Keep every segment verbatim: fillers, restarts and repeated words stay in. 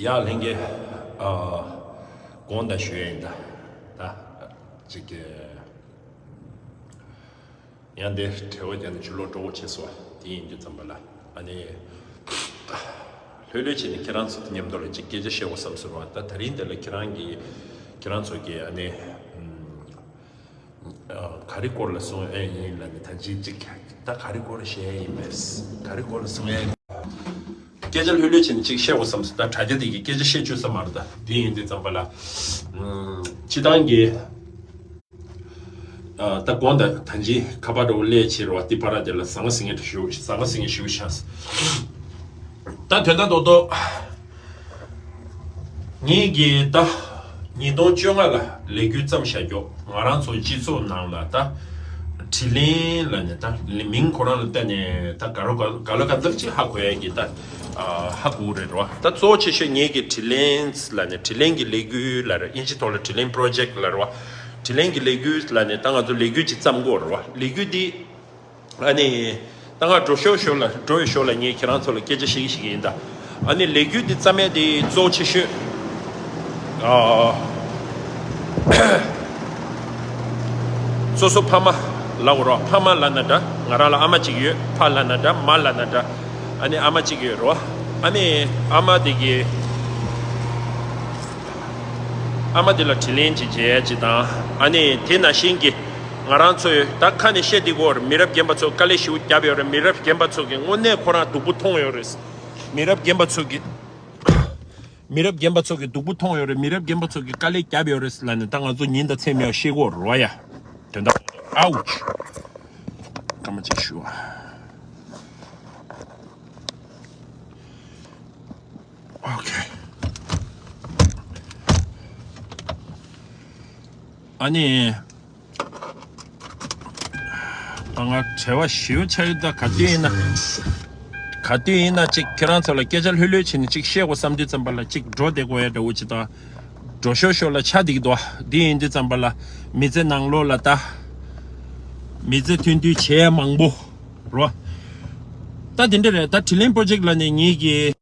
ཡ་ལྷན་རྒྱས། ཨ། དགོངས་དག་ཞུ་ཡ་ཡིན་ད། ད་ཅིག་གི་ཡང་འདིར་བྲེལ་བ་བརྒྱབ་ནས་ཕྱི་ལོགས་འགྲོ་དགོས་བྱས་སོང་། དེ་ཡིན་དུས་ཙམ་པ་ལ་ཨ་ནི་ལྷོད་ལྷོད་བྱས་ནས་ཁྱེད་རང་ཚོ་མཉམ་དུ་ལ་ཅིག་སྐད་ཆ་བཤད་དགོས་བསམ་སོང་བ། ད་དེ་རིང་འདི་ལ་ཁྱེད་རང་གིས་ཁྱེད་རང་ཚོ་གིས་ཨ་ནི་ཨ། ག་རེ་སྐོར་ལ་གསུང་ཨེ་ཡིན་ལབ་ནས། ད་ཅིག་ཅིག་ད་ག་རེ་སྐོར་ལ་བཤད་ཡ་ཡིན་པས། ག་རེ་སྐོར་ལ་གསུང་ཨེ། སྐད་ཆ་ལྷོད་ལྷོད་བྱས་ནས་ཅིག་བཤད་དགོས་བསམ་སོང་། ད་དྲ་རྒྱ་དེ་གི་སྐད་ཆ་བཤད་བཅུག་ས་མ་རེད། ད་དེ་ཡིན་དུས་ཙམ་པ་ལ་ཨ། སྤྱི་བཏང་གི་ཨ། ད་དགོངས་དག་ད་ཅི་ཁ་པར་འདྲ་བོ་སླེབས་བྱས་རེད་བ། དེ་བར་དེ་ལ་ཟང་ངེ་ཟིང་ངེ་ཞུ། ཟང་ངེ་ཟིང་ངེ་ཞུ་བྱས། ད་དོན་དག་རྡོག་རྡོག་ངེད་ཀྱིས་ད་ཉིས་སྟོང་བཅོ་ལྔ་ལ་ལས་འགུལ་བརྩམས་བཞག་རྒྱུ། ང་རང་ཚོ་སྤྱི་ཚོགས་ནང་ལ་ད་དྲི་ལན་ལབ་ནས། ད་མིང་ཁོ་རང་ལ་བལྟས་ནས་ད་ག་རེ་ག་ག་ལ་ག་ཚབ་ཅིག་ཧ་གོ་ཡ་གི་ད་ཨ། ཧ་གོ་རེད་རོ། ད་གཙོ་བོ་ཆེ་ཤོས་ངེད་ཀྱི་དྲི་ལན་ལབ་ནས། དྲི་ལན་གྱི་ལས་འགུལ་ལབ་རེད། དབྱིན་ཇི་ཐོག་ལ་དྲི་ལན་པོ་རོ་ཇེག་ལབ་རེད་བ། དྲི་ལན་གྱི་ལས་འགུལ་ལབ་ནས་ད་ང་ཚོ་ལས་འགུལ་ཅིག་བརྩམས་དགོས་རེད་བ། ལས་འགུལ་འདི་ཨ་ནི་ད་ང་འགྲོ་ཞོར་ཞོར་ལ་འགྲོ་ཡི་ཞོར་ལ་ངས་ཁྱེད་རང་ཚོ་ལ་སྐད་ཆ་བཤད་ཀྱི་བཤད་ཀྱི་ཡིན་ད། ཨ་ནི་ལས་འགུལ་འདི་བརྩམས་ཡ་དེ་གཙོ་ཆེ་ཤོས་ཨ། སོ་སོ་ཕ་མ་ལབ་དགོས་རེད། ཕ་མ་ལབ་ན་འདྲ། ང་རང་ལ་ཨ་མ་གཅིག་ཡོད། ཕ་ལབ་ན་འདྲ། མ་ལབ་ན་འདྲ། ཨ་ནི་ཨ་མ་གཅིག་ཡོད་རེད་བ། ཨ་ནི་ཨ་མ་དེ་གི་ཨ་མ་དེ་ལ་དྲིན་ལན་ཅིག་འཇལ་ཡ་ཅིག་དང་། ཨ་ནི་དེ་ནང་བཞིན་གྱི་ང་རང་ཚོས་ད་ཁ་ནས་བཤད་བསྡད་ཀྱི་ཡོད་རེད། མི་རབས་རྒན་པ་ཚོ་དཀའ་ལས་ཞེ་པོ་བརྒྱབ་ཡོད་རེད། མི་རབས་རྒན་པ་ཚོ་གིས་དངོས་གནས་ཁོ་རང་སྡུག་པོ་མཐོང་ཡོད་རེད། མི་རབས་རྒན་པ་ཚོ་གིས་མི་རབས་རྒན་པ་ཚོ་གིས་སྡུག་པོ་མཐོང་ཡོད་རེད། མི་རབས་རྒན་པ་ཚོ་གིས་དཀའ་ལས་བརྒྱབ་ཡོད་རེད་ལབ་ནས། ད་ང་ཚོ་ཉིན་དང་མཚན་མེད་པར་བཤད་ཀྱི་ཡོད་རེད་བ་ཡ། དོན་དག་ཨའུ་ཆི། སྐར་མ་གཅིག་ཞུ་བ། ཨོ་ཁེ། ཨ་ནི། ད་ང་བྲེལ་བ་ཞེ་པོ་ཆགས་ཡོད། ད་ག་དུས་ཡིན་ན། ག་དུས་ཡིན་ན་ཅིག་ཁྱེད་རང་ཚོ་ལ་སྐད་ཆ་ལྷོད་ལྷོད་བྱས་ནས་ཅིག་བཤད་དགོས་བསམ་དུས་ཙམ་པ་ལ་ཅིག་འགྲོ་བསྡད་དགོས་ཡ་འདྲ་བོ་ཅིག་དང་། འགྲོ་ཞོར་ཞོར་ལ་ཆགས་བསྡད་ཀྱི་འདུག་བ། འདི་ཡིན་དུས་ཙམ་པ་ལ་མི་ཚེ་ནང་ལོགས་ལ་ད་མི་ཚེ་མཐུན་མཐུན་བྱེད་ཡ་མང་པོ་རོ། ད་དེ་འདྲ་རེད། ད་དྲིན་ལན་པོ་རོ་ཇེག་ལབ་ནས་ངེད་ཀྱི།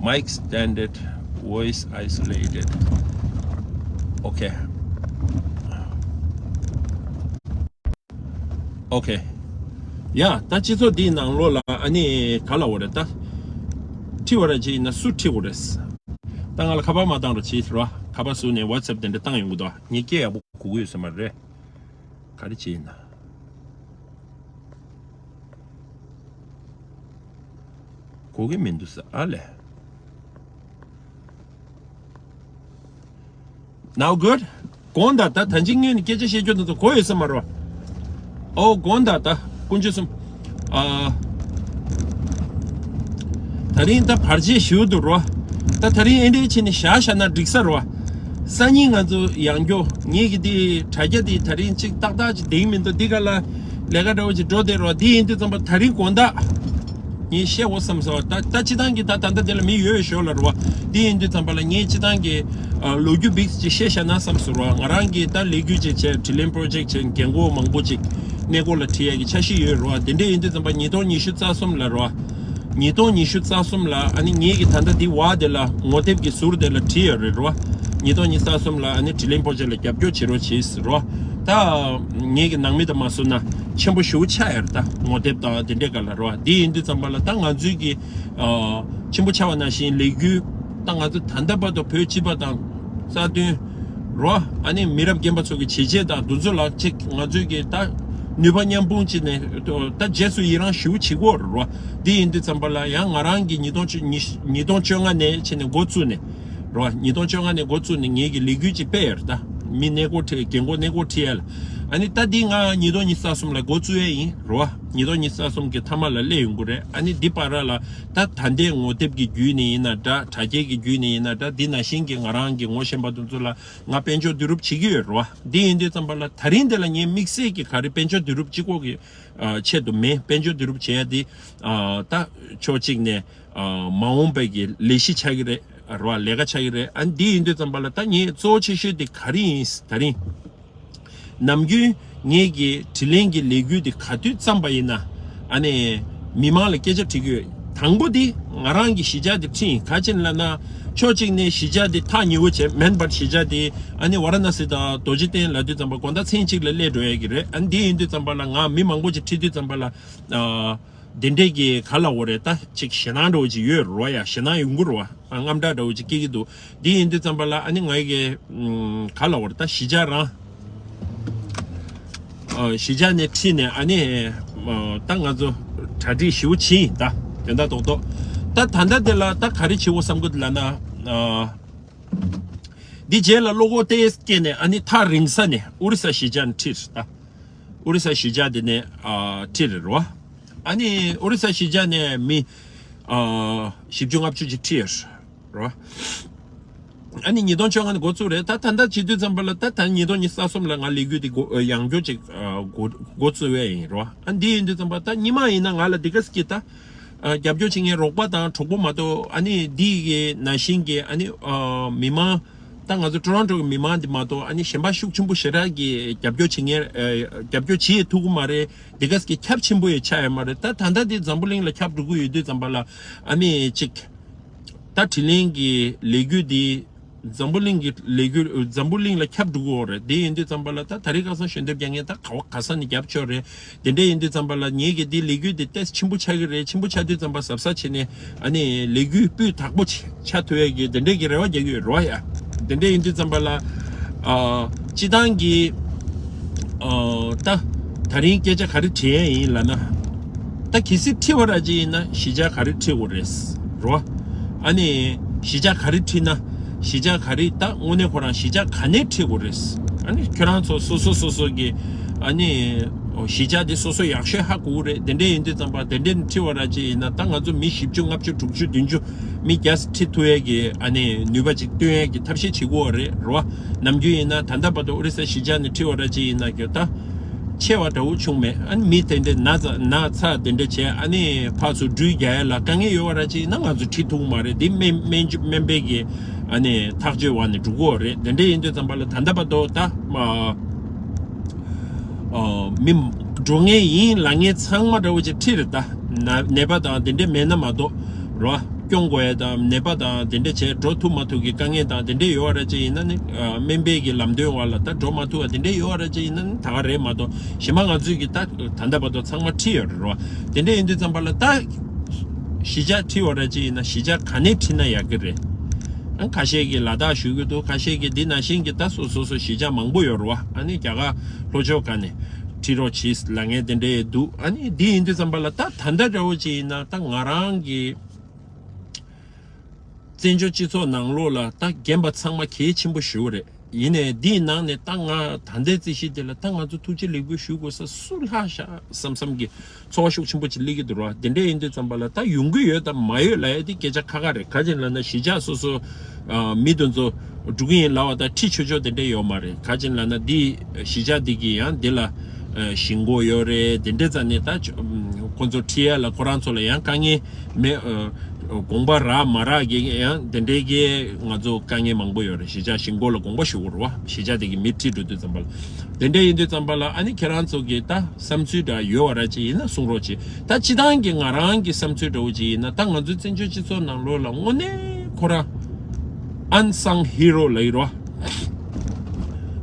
Mic standard, voice isolated. Okay. Okay. ཡ། ད་སྤྱི་ཚོགས་འདིའི་ནང་ལོགས་ལ་ཨ་ནི་ག་ལབ་དགོས་རེད། ད་ཁྲིད་པ་ར་ཅིག་ཡིན་ན་སུ་ཁྲིད་དགོས་རེད། ད་ང་ལ་ཁ་པར་མ་བཏང་རོགས་བྱེད་རོགས། ཁ་པར་བཟོས་ནས་WhatsApp་དེ་འདྲ་བཏང་ཡོང་གི་འདུག་ངས་སྐད་ཡག་པོ་གོ་གི་ཡོད་ས་མ་རེད། ག་རེ་བྱེད་ཡིན་ན། གོ་གི་མི་འདུག་ས་ཨ་ལས། Now good? གོང་ད་ད་ད་ཅི་ངས་ནི་སྐད་ཆ་བཤད་རྒྱུ་དེ་ཚོ་གོ་ཡོད་ས་མ་རེད། ཨོ་གོང་ད་ད་དཀོན་མཆོག་གསུམ། ཨ། ད་རིང་ད་བར་ཆད་ཞུ་འདུག་རོ། ད་ད་རིང་ཨེ་འདྲའི་ཆེ་ནི་བཞག་བཞག་ན་འགྲིག་ས་རོ། སང་ཉིན་ང་ཚོ་ཡང་སྐྱོ་ངེད་ཀྱི་དེ་དྲ་རྒྱ་དེ་ད་རིང་ཅིག་ཏག་ཏག་ཅིག་དེང་མི་འདུག་འདི་ག་ལ་ལས་ཀ་འདྲ་བོ་ཅིག་འགྲོ་བསྡད་རོ། དེ་ཡིན་དུས་ཙམ་པ་ད་རིང་དགོང་དག་ངས་བཤད་འོ་བསམ་སོང་། ད་ད་སྤྱི་བཏང་གི་ད་ད་ལྟ་དེ་ལ་མི་ཡོད་ཞོར་ལ་རོ། དེ་ཡིན་དུས་ཙམ་པ་ལ་ངས་སྤྱི་བཏང་གི་ལོ་རྒྱུས་བིག་ཅིག་བཤད་བཞག་ན་བསམ་སོང་རོ། ང་རང་གི་ད་ལས་འགུལ་ཅིག་བྱས་དྲིན་ལན་པོ་རོ་ཇེག་བྱས་རྒན་གོག་མང་པོ་ཅིག་གནས་སྐོར་ལ་ཁྲིད་ཡ་གི་འཆར་གཞི་ཡོད་རོ། དེ་འདྲ་ཡིན་དུས་ཙམ་པ་ཉིས་སྟོང་ཉི་ཤུ་རྩ་གསུམ་ལ་རོ། ཉིས་སྟོང་ཉི་ཤུ་རྩ་གསུམ་ལ་ཨ་ནི་ངེད་ཀྱི་ད་ལྟ་འདི་བ་དེ་ལ་ངོ་དེབ་ཀྱི་ཟུར་དེ་ལ་བྲིས་ཡོད་རེད་རོ། ཉིས་སྟོང་ཉི་ཤུ་རྩ་གསུམ་ལ་ཨ་ནི་དྲིན་ལན་པོ་རོ་ཇེག་ལ་རྒྱབ་སྐྱོར་བྱེད་རོགས་བྱེད་རོ། ད་ངེད་ཀྱི་ནང་མི་དང་མ་སུ་ན་ཆེན་པོ་ཞུ་ཆ་ཡོད་རེད། ད་ངོ་དེབ་དང་དེ་འདྲས་ག་ལ་རོ། འདི་ཡིན་དུས་ཙམ་པ་ལ་ད་ང་ཚོའི་གི་ཨ་ཆེན་པོ་ཆགས་པ་ནང་བཞིན་ལས་འགུལ་ད་ང་ཚོ་ད་ལྟ་བར་དུ་བོད་སྤྱི་པ་དང་རྩ་དོན་རོ། ཨ་ནི་མི་རབས་རྒན་པ་ཚོ་གི་བྱས་རྗེས་དང་འདུ་འཛོམས་ལ་ཅིག་ང་ཚོའི་གི་ད་ནུས་པ་མཉམ་སྤུངས་བྱས་ནས་ད་རྗེས་སུ་ཡི་རང་ཞུ་བྱེད་དགོས་རོ། འདི་ཡིན་དུས་ཙམ་པ་ལ་ཡང་ང་རང་གི་ཉིས་སྟོང་བཅོ་ཉིས་ཉིས་སྟོང་བཅོ་ལྔ་ནས་བྱས་ནས་འགོ་བཙུགས་ནས་རོ། ཉིས་སྟོང་བཅོ་ལྔ་ནས་འགོ་བཙུགས་ནས་ངེད་ཀྱི་ལས་འགུལ་ཅིག་སྤེལ་ཡོད་རེད། ད་མི་གནས་སྐོར་ཁྲིད་རྒན་གོག་གནས་སྐོར་ཁྲིད་ཡ་ལ། ཨ་ནི་ད་འདི་ང་ཉིས་སྟོང་ཉི་ཤུ་རྩ་གསུམ་ལ་འགོ་བཙུགས་ཡ་ཡིན་རོ། ཉིས་སྟོང་ཉི་ཤུ་རྩ་གསུམ་གི་མཐའ་མ་ལ་སླེབས་ཡོང་གི་རེད། ཨ་ནི་འདི་བར་ལ་ད་ད་ལྟའི་ངོ་དེབ་ཀྱི་བརྒྱུད་ནས་ཡིན་ན་འདྲ། དྲ་རྒྱའི་གི་བརྒྱུད་ནས་ཡིན་ན་འདྲ། འདི་ནང་བཞིན་གྱི་ང་རང་གི་ངོ་ཤེས་པ་དེ་ཚོ་ལ་ང་དཔལ་འབྱོར་བསྡུ་རུབ་བྱེད་ཀྱི་ཡོད་རེད་བ། འདི་ཡིན་དུས་ཙམ་པ་ལ་ད་རིང་འདི་ལ་ངས་དམིགས་བསལ་གྱི་ག་རེ་དཔལ་འབྱོར་བསྡུ་རུབ་གཅིག་པོ་གི་ཨ་ཆེད་དུ་མེད། དཔལ་འབྱོར་བསྡུ་རུབ་བྱེད་ཡ་འདི་ཨ་ད་ཕྱོགས་གཅིག་ནས་ཨ་མ་འོངས་པའི་གི་ལས་གཞི་ཆགས་ཀྱི་རེད་རེད་བ། ལས་ཀ་ཆགས་ཀྱི་རེད། ཨ་འདི་ཡིན་དུས་ཙམ་པ་ལ་ད་ངས་གཙོ་བོ་ཆེ་ཤོས་འདི་ག་རེ་ཡིན། ད་རིང་ནམ་རྒྱུན་ངེད་ཀྱི་དྲིན་ལན་གྱི་ལས་འགུལ་འདི་ག་དུས་བརྩམས་པ་ཡིན་ན་ཨ་ནི་མི་མང་ལ་སྐད་ཆ་དྲི་གི་ཡོད། དང་པོ་འདི་ང་རང་གི་གཞིས་ཆགས་འདི་ཁྲིད་ཡིན། ག་ཅི་ལབ་ན་ཕྱོགས་གཅིག་ནས་གཞིས་ཆགས་འདི་ཐག་ཉེ་བོ་བྱས། མེན་བར་གཞིས་ཆགས་འདི་ཨ་ནི་ཝ་ར་ཎ་སི་དང་རྡོ་རྗེ་གདན་ལབ་དུས་ཙམ་པ་དགོང་དག་མཚན་གཅིག་ལ་སླེབས་འགྲོ་ཡ་གི་རེད། ཨ་ནི་འདི་ཡིན་དུས་ཙམ་པ་ལ་ང་མི་མང་པོ་ཅིག་ཁྲིད་དུས་ཙམ་པ་ལ་ཨ་འདི་འདྲས་ཀྱི་ག་ལབ་དགོས་རེད། ད་ཅིག་ཞེད་སྣང་འདྲ་བོ་ཅིག་ཡོད་རེད་བ། ཡ་ཞེད་སྣང་ཡོང་གི་རེད་བ། ཨ་དངངས་སྐྲག་འདྲ་བོ་ཅིག་སྐྱེ་གི་འདུག་འདི་ཡིན་དུས་ཙམ་པ་ལ་ཨ་ནི་ང་གི་ཨམ་ག་ལབ་དགོས་རེད། ད་གཞིས་ཆགས་རང་ཨ་གཞིས་ཆགས་ནས་ཁྲིད་ནས་ཨ་ནི་ཨ་ད་ང་ཚོ་གྲ་སྒྲིག་ཞེ་པོ་བྱས་ཡིན། ད་དོན་དག་རྡོག་རྡོག་ད་ད་ལྟ་དེ་ལ་ད་ག་རེ་བྱེད་དགོས་བསམ་གི་འདུག་ལབ་ན། ཨ་འདི་རྗེས་ལ་བློ་ཁོག་ཏོག་ཙམ་བསྐྱེད་ནས་ཨ་ནི་ཐག་རིང་ས་ནས་ཨོ་རི་ས་གཞིས་ཆགས་ནས་ཁྲིད་རེད། ད་ཨོ་རི་ས་གཞིས་ཆགས་དེ་ནས་ཨ་ཁྲིད་རེད་རོ། ཨ་ནི་ཨོ་རི་ས་གཞིས་ཆགས་ནས་མི་ཨ་བཞི་བཅུ་ལྔ་བཅུ་ཅིག་ཁྲིད་ཡོད་རོ། ཨ་ནི་ཉིས་སྟོང་བཅོ་ལྔ་ནས་འགོ་བཙུགས་རེད། ད་ད་ལྟ་བྱེད་དུས་ཙམ་པ་ལ་ད་ད་ཉིས་སྟོང་ཉི་ཤུ་རྩ་གསུམ་ལ་ང་ལས་འགུལ་དེ་འགོ་ཡང་བསྐྱར་ཅིག་ཨ་འགོ་འགོ་བཙུགས་པ་ཡིན་རོ། ཨ་འདི་ཡིན་དུས་ཙམ་པ་ད་སྔོན་མ་ཡིན་ན་ང་ལ་འདི་ག་ཟེ་གི་ད་ཨ་རྒྱབ་སྐྱོར་བྱེད་མཁན་རོགས་པ་དང་གྲོགས་པོ་མ་གཏོགས། ཨ་ནི་འདི་གི་ནང་བཞིན་གྱི་ཨ་ནི་ཨ་མི་མང་ད་ང་ཚོ་ཊོ་རོན་ཊོ་གི་མི་མང་འདི་མ་གཏོགས་ཨ་ནི་གཞན་པ་ཤུགས་ཆེན་པོ་ཞེ་དྲག་གི་རྒྱབ་སྐྱོར་བྱེད་མཁན་ཨ་རྒྱབ་སྐྱོར་བྱེད་ཐུབ་ཀྱི་མ་རེད། འདི་ག་ཟེ་གི་ཁྱབ་ཆེན་པོ་ཡང་ཆགས་ཡོད་མ་རེད། ད་ད་ལྟ་འདི་འཛམ་བུ་གླིང་ལ་ཁྱབ་འགྲོ་གི་ཡོད་དུས་ཙམ་པ་ལ་ཨ་ནི་ཅིག་ད་དྲིན་ལན་གྱི་ལས་འགུལ་འདི་འཛམ་བུ་གླིང་གི་ལས་འགུལ་འཛམ་བུ་གླིང་ལ་ཁྱབ་འགྲོ་གི་ཡོད་རེད། དེ་ཡིན་དུས་ཙམ་པ་ལ་ད་དེ་རིང་ཁ་སང་ཞལ་འདེབས་རྒྱག་མཁན་ད་ག་བ་ག་ས་ནས་རྒྱབ་ཆོག་རེད། དེ་འདྲ་ཡིན་དུས་ཙམ་པ་ལ་ངེད་ཀྱི་འདི་ལས་འགུལ་འདི་ཏོག་ཙམ་ཆེན་པོ་ཆགས་ཀྱི་རེད། ཆེན་པོ་ཆགས་དུས་ཙམ་པ་གཟབ་གཟབ་བྱས་ནས་ཨ་ནི་ལས་འགུལ་སྤུས་དག་པོ་ཆགས་ཆགས་ཐུབ་ཡས་ཀྱི་དེ་འདྲས་ཀྱི་རེ་བ་རྒྱག་གི་ཡོད་རེད་བ། ཡ་དེ་འདྲས་ཡིན་དུས་ཙམ་པ་ལ་ཨ་སྤྱི་བཏང་གི་ཨ་ད་ད་རིང་སྐད་ཆ་ག་རེ་དྲི་ཡས་ཡིན་ལབ་ན། ད་གལ་སྲིད་ཁྲིད་པ་ར་ཅིག་ཡིན་ན་གཞིས་ཆགས་ག་རེ་ཁྲིད་དགོས་རེད་རོ། ཨ་ནི་གཞིས་ཆགས་ག་རེ་ཁྲིད་ན་གཞིས་ཆགས་ག་རེ་ད་དངོས་གནས་ཁོ་རང་གཞིས་ཆགས་ག་ནས་ཁྲིད་དགོས་རེད། ཨ་ནི་ཁྱོད་རང་ཚོ་སོ་སོ་སོ་སོ་གི་ཨ་ནི་གཞིས་ཆགས་དེ་སོ་སོ་ཡག་ཤོས་ཧ་གོ་གི་རེད། དེ་འདྲས་ཡིན་དུས་ཙམ་པ་དེ་འདྲས་ཁྲིད་པ་ར་ཅིག་ཡིན་ན་ད་ང་ཚོ་མི་བཞི་བཅུ་ལྔ་བཅུ་དྲུག་ཅུ་བདུན་ཅུ་མི་བརྒྱ་ཁྲིད་ཐུབ་ཡས་ཀྱི་ཨ་ནི་ནུས་པ་ཅིག་བཏོན་ཡས་ཀྱི་ཐབས་ཤེས་བྱེད་དགོས་རེད་རོ། ནམ་རྒྱུན་ཡིན་ན་ད་ལྟ་བར་དུ་ཨོ་རི་ས་གཞིས་ཆགས་ནས་ཁྲིད་པ་ར་ཅིག་ཡིན་ན་གྱོད་ད་ཆེ་བ་འདྲ་བོ་བྱུང་མེད། ཨ་ནི་མི་དེ་འདྲས་ན་ཚ་ན་ཚ་དེ་འདྲས་བྱས་ཨ་ནི་ཕར་ཚུར་འགྲུལ་རྒྱག་ཡས་ལ་དཀའ་ངལ་ཡོད་པ་ར་ཅིག་ཡིན་ན་ང་ཚོ་ཁྲིད་ཐུབ་ཀྱི་མ་རེད། དེ་སྨན་སྨན་སྨན་པའི་གི་ཨ་ནི་ཐག་གཅོད་འོག་ནས་འགྲོ་གི་ཡོད་རེད། དེ་འདྲས་ཡིན་དུས་ཙམ་པ་ལ་ད་ལྟ་བར་དུ་ད་མ་ཨ་མི་འགྲོ་མཁན་ཡིན་ལབ་མཁན་ཚང་མ་འདྲ་བོ་ཅིག་ཁྲིད་རེད། ད་ན་ནད་པ་དང་དེ་འདྲས་མེད་ན་མ་གཏོགས་རོ། སྐྱོང་དགོས་ཡ་དང་ནད་པ་དང་དེ་འདྲ་བྱས་འགྲོ་ཐུབ་མ་ཐུབ་ཀྱི་དཀའ་ངལ་དང་དེ་འདྲ་ཡོད་པ་ར་ཅིག་ཡིན་ན་ནི། ཨ། སྨན་པའི་གི་ལམ་སྟོན་བ་ལ་ད་འགྲོ་མ་ཐུབ་པ་དེ་འདྲ་ཡོད་པ་ར་ཅིག་ཡིན་ན་ནི་ད་ག་རེད་མ་གཏོགས། གཞན་པ་ང་ཚོས་ཀྱི་ད་ད་ལྟ་བར་དུ་ཚང་མ་ཁྲིད་ཡོད་རེད་རོ། དེ་འདྲ་ཡིན་དུས་ཙམ་པ་ལ་ད་གཞིས་ཆགས་ཁྲིད་པ་ར་ཅིག་ཡིན་ན་གཞིས་ཆགས་ག་ནས་ཁྲིད་ན་ཡག་གི་རེད། ཨ། ཁ་ཤས་ཀྱིས་ལ་དྭགས་ཞུ་གི་འདུག་ཁ་ཤས་ཀྱིས་འདི་ནང་བཞིན་གྱི་ད་སོ་སོ་སོ་གཞིས་ཆགས་མང་པོ་ཡོད་རེད་བ། ཨ་ནི་རྒྱ་གར་ལྷོ་ཕྱོགས་ག་ནས་ཁྲིད་རོགས་གྱིས་ལབ་མཁན་དེ་འདྲ་འདུག་ཨ་ནི་འདི་ཡིན་དུས་ཙམ་པ་ལ་ད་ད་ལྟ་འདྲ་བོ་ཅིག་ཡིན་ན་ད་ང་རང་གི་བཙན་བྱོལ་སྤྱི་ཚོགས་ནང་ལོགས་ལ་ད་རྒན་པ་ཚང་མ་གལ་ཆེན་པོ་ཞེ་པོ་རེད། ཡིན་ནའི་འདིའི་ནང་ནས་ད་ང་ད་ལྟའི་རྩིས་གཞི་དེ་ལ་ད་ང་ཚོ་ཐུགས་རྗེ་ལེགས་འབུལ་ཞུ་དགོས་ས་སུ་ལྷག་ཤག་བསམ་བསམ་གྱི་ཚོར་བ་ཤུགས་ཆེན་པོ་ཅིག་སླེབས་ཀྱི་འདུག་ར། དེ་འདྲ་ཡིན་དུས་ཙམ་པ་ལ་ད་ཡོང་གི་ཡོད་དམ་མ་ཡོད་ལབ་ཡ་དེ་སྐད་ཆ་ཁ་ཁ་རེད། ག་ཅི་ལབ་ན་གཞིས་ཆགས་སོ་སོ། ཨ། མི་དེ་ཚོ་འགྲོ་གི་ཡིན་ལབ་པ་དང་ཁྲིད་ཆོག་ཆོག་དེ་འདྲ་ཡོད་མ་རེད། ག་ཅི་ལབ་ན་འདི་གཞིས་ཆགས་འདི་གི་ཡང་འདི་ལ་ཨ་ཞིང་སྒོ་ཡོད་རེད། དེ་འདྲ་ཙམ་ནས་ད་ཁོ་ཚོ་ཁྲིད་ཡ་ལ་ཁོ་རང་ཚོ་ལ་ཡང་དཀའ་ངལ་མེད། ཨ། དགོངས་པ་རག་མ་རག་གི་ཡང་དེ་འདྲའི་གི་ང་ཚོ་དཀའ་ངལ་མང་པོ་ཡོད་རེད། གཞིས་ཆགས་ཞིང་སྒོ་ལ་དགོངས་པ་ཞུ་དགོས་རེད་བ། གཞིས་ཆགས་དེ་གི་མི་ཁྲིད་འགྲོ་དུས་ཙམ་པ་ལ། དེ་འདྲ་ཡིན་དུས་ཙམ་པ་ལ་ཨ་ནི་ཁྱེད་རང་ཚོ་གི་ད་བསམ་ཚུལ་འདྲ་ཡོད་པ་ར་ཅིག་ཡིན་ན་གསུང་རོགས་གྱིས། ད་སྤྱི་བཏང་གི་ང་རང་གི་བསམ་ཚུལ་འདྲ་བོ་ཅིག་ཡིན་ན་ད་ང་ཚོའི་བཙན་བྱོལ་སྤྱི་ཚོགས་ནང་ལོགས་ལ་དངོས་གནས་ཁོ་རང་ཨན་སང་ཧི་རོ་ལབ་ཀྱི་རེད་བ།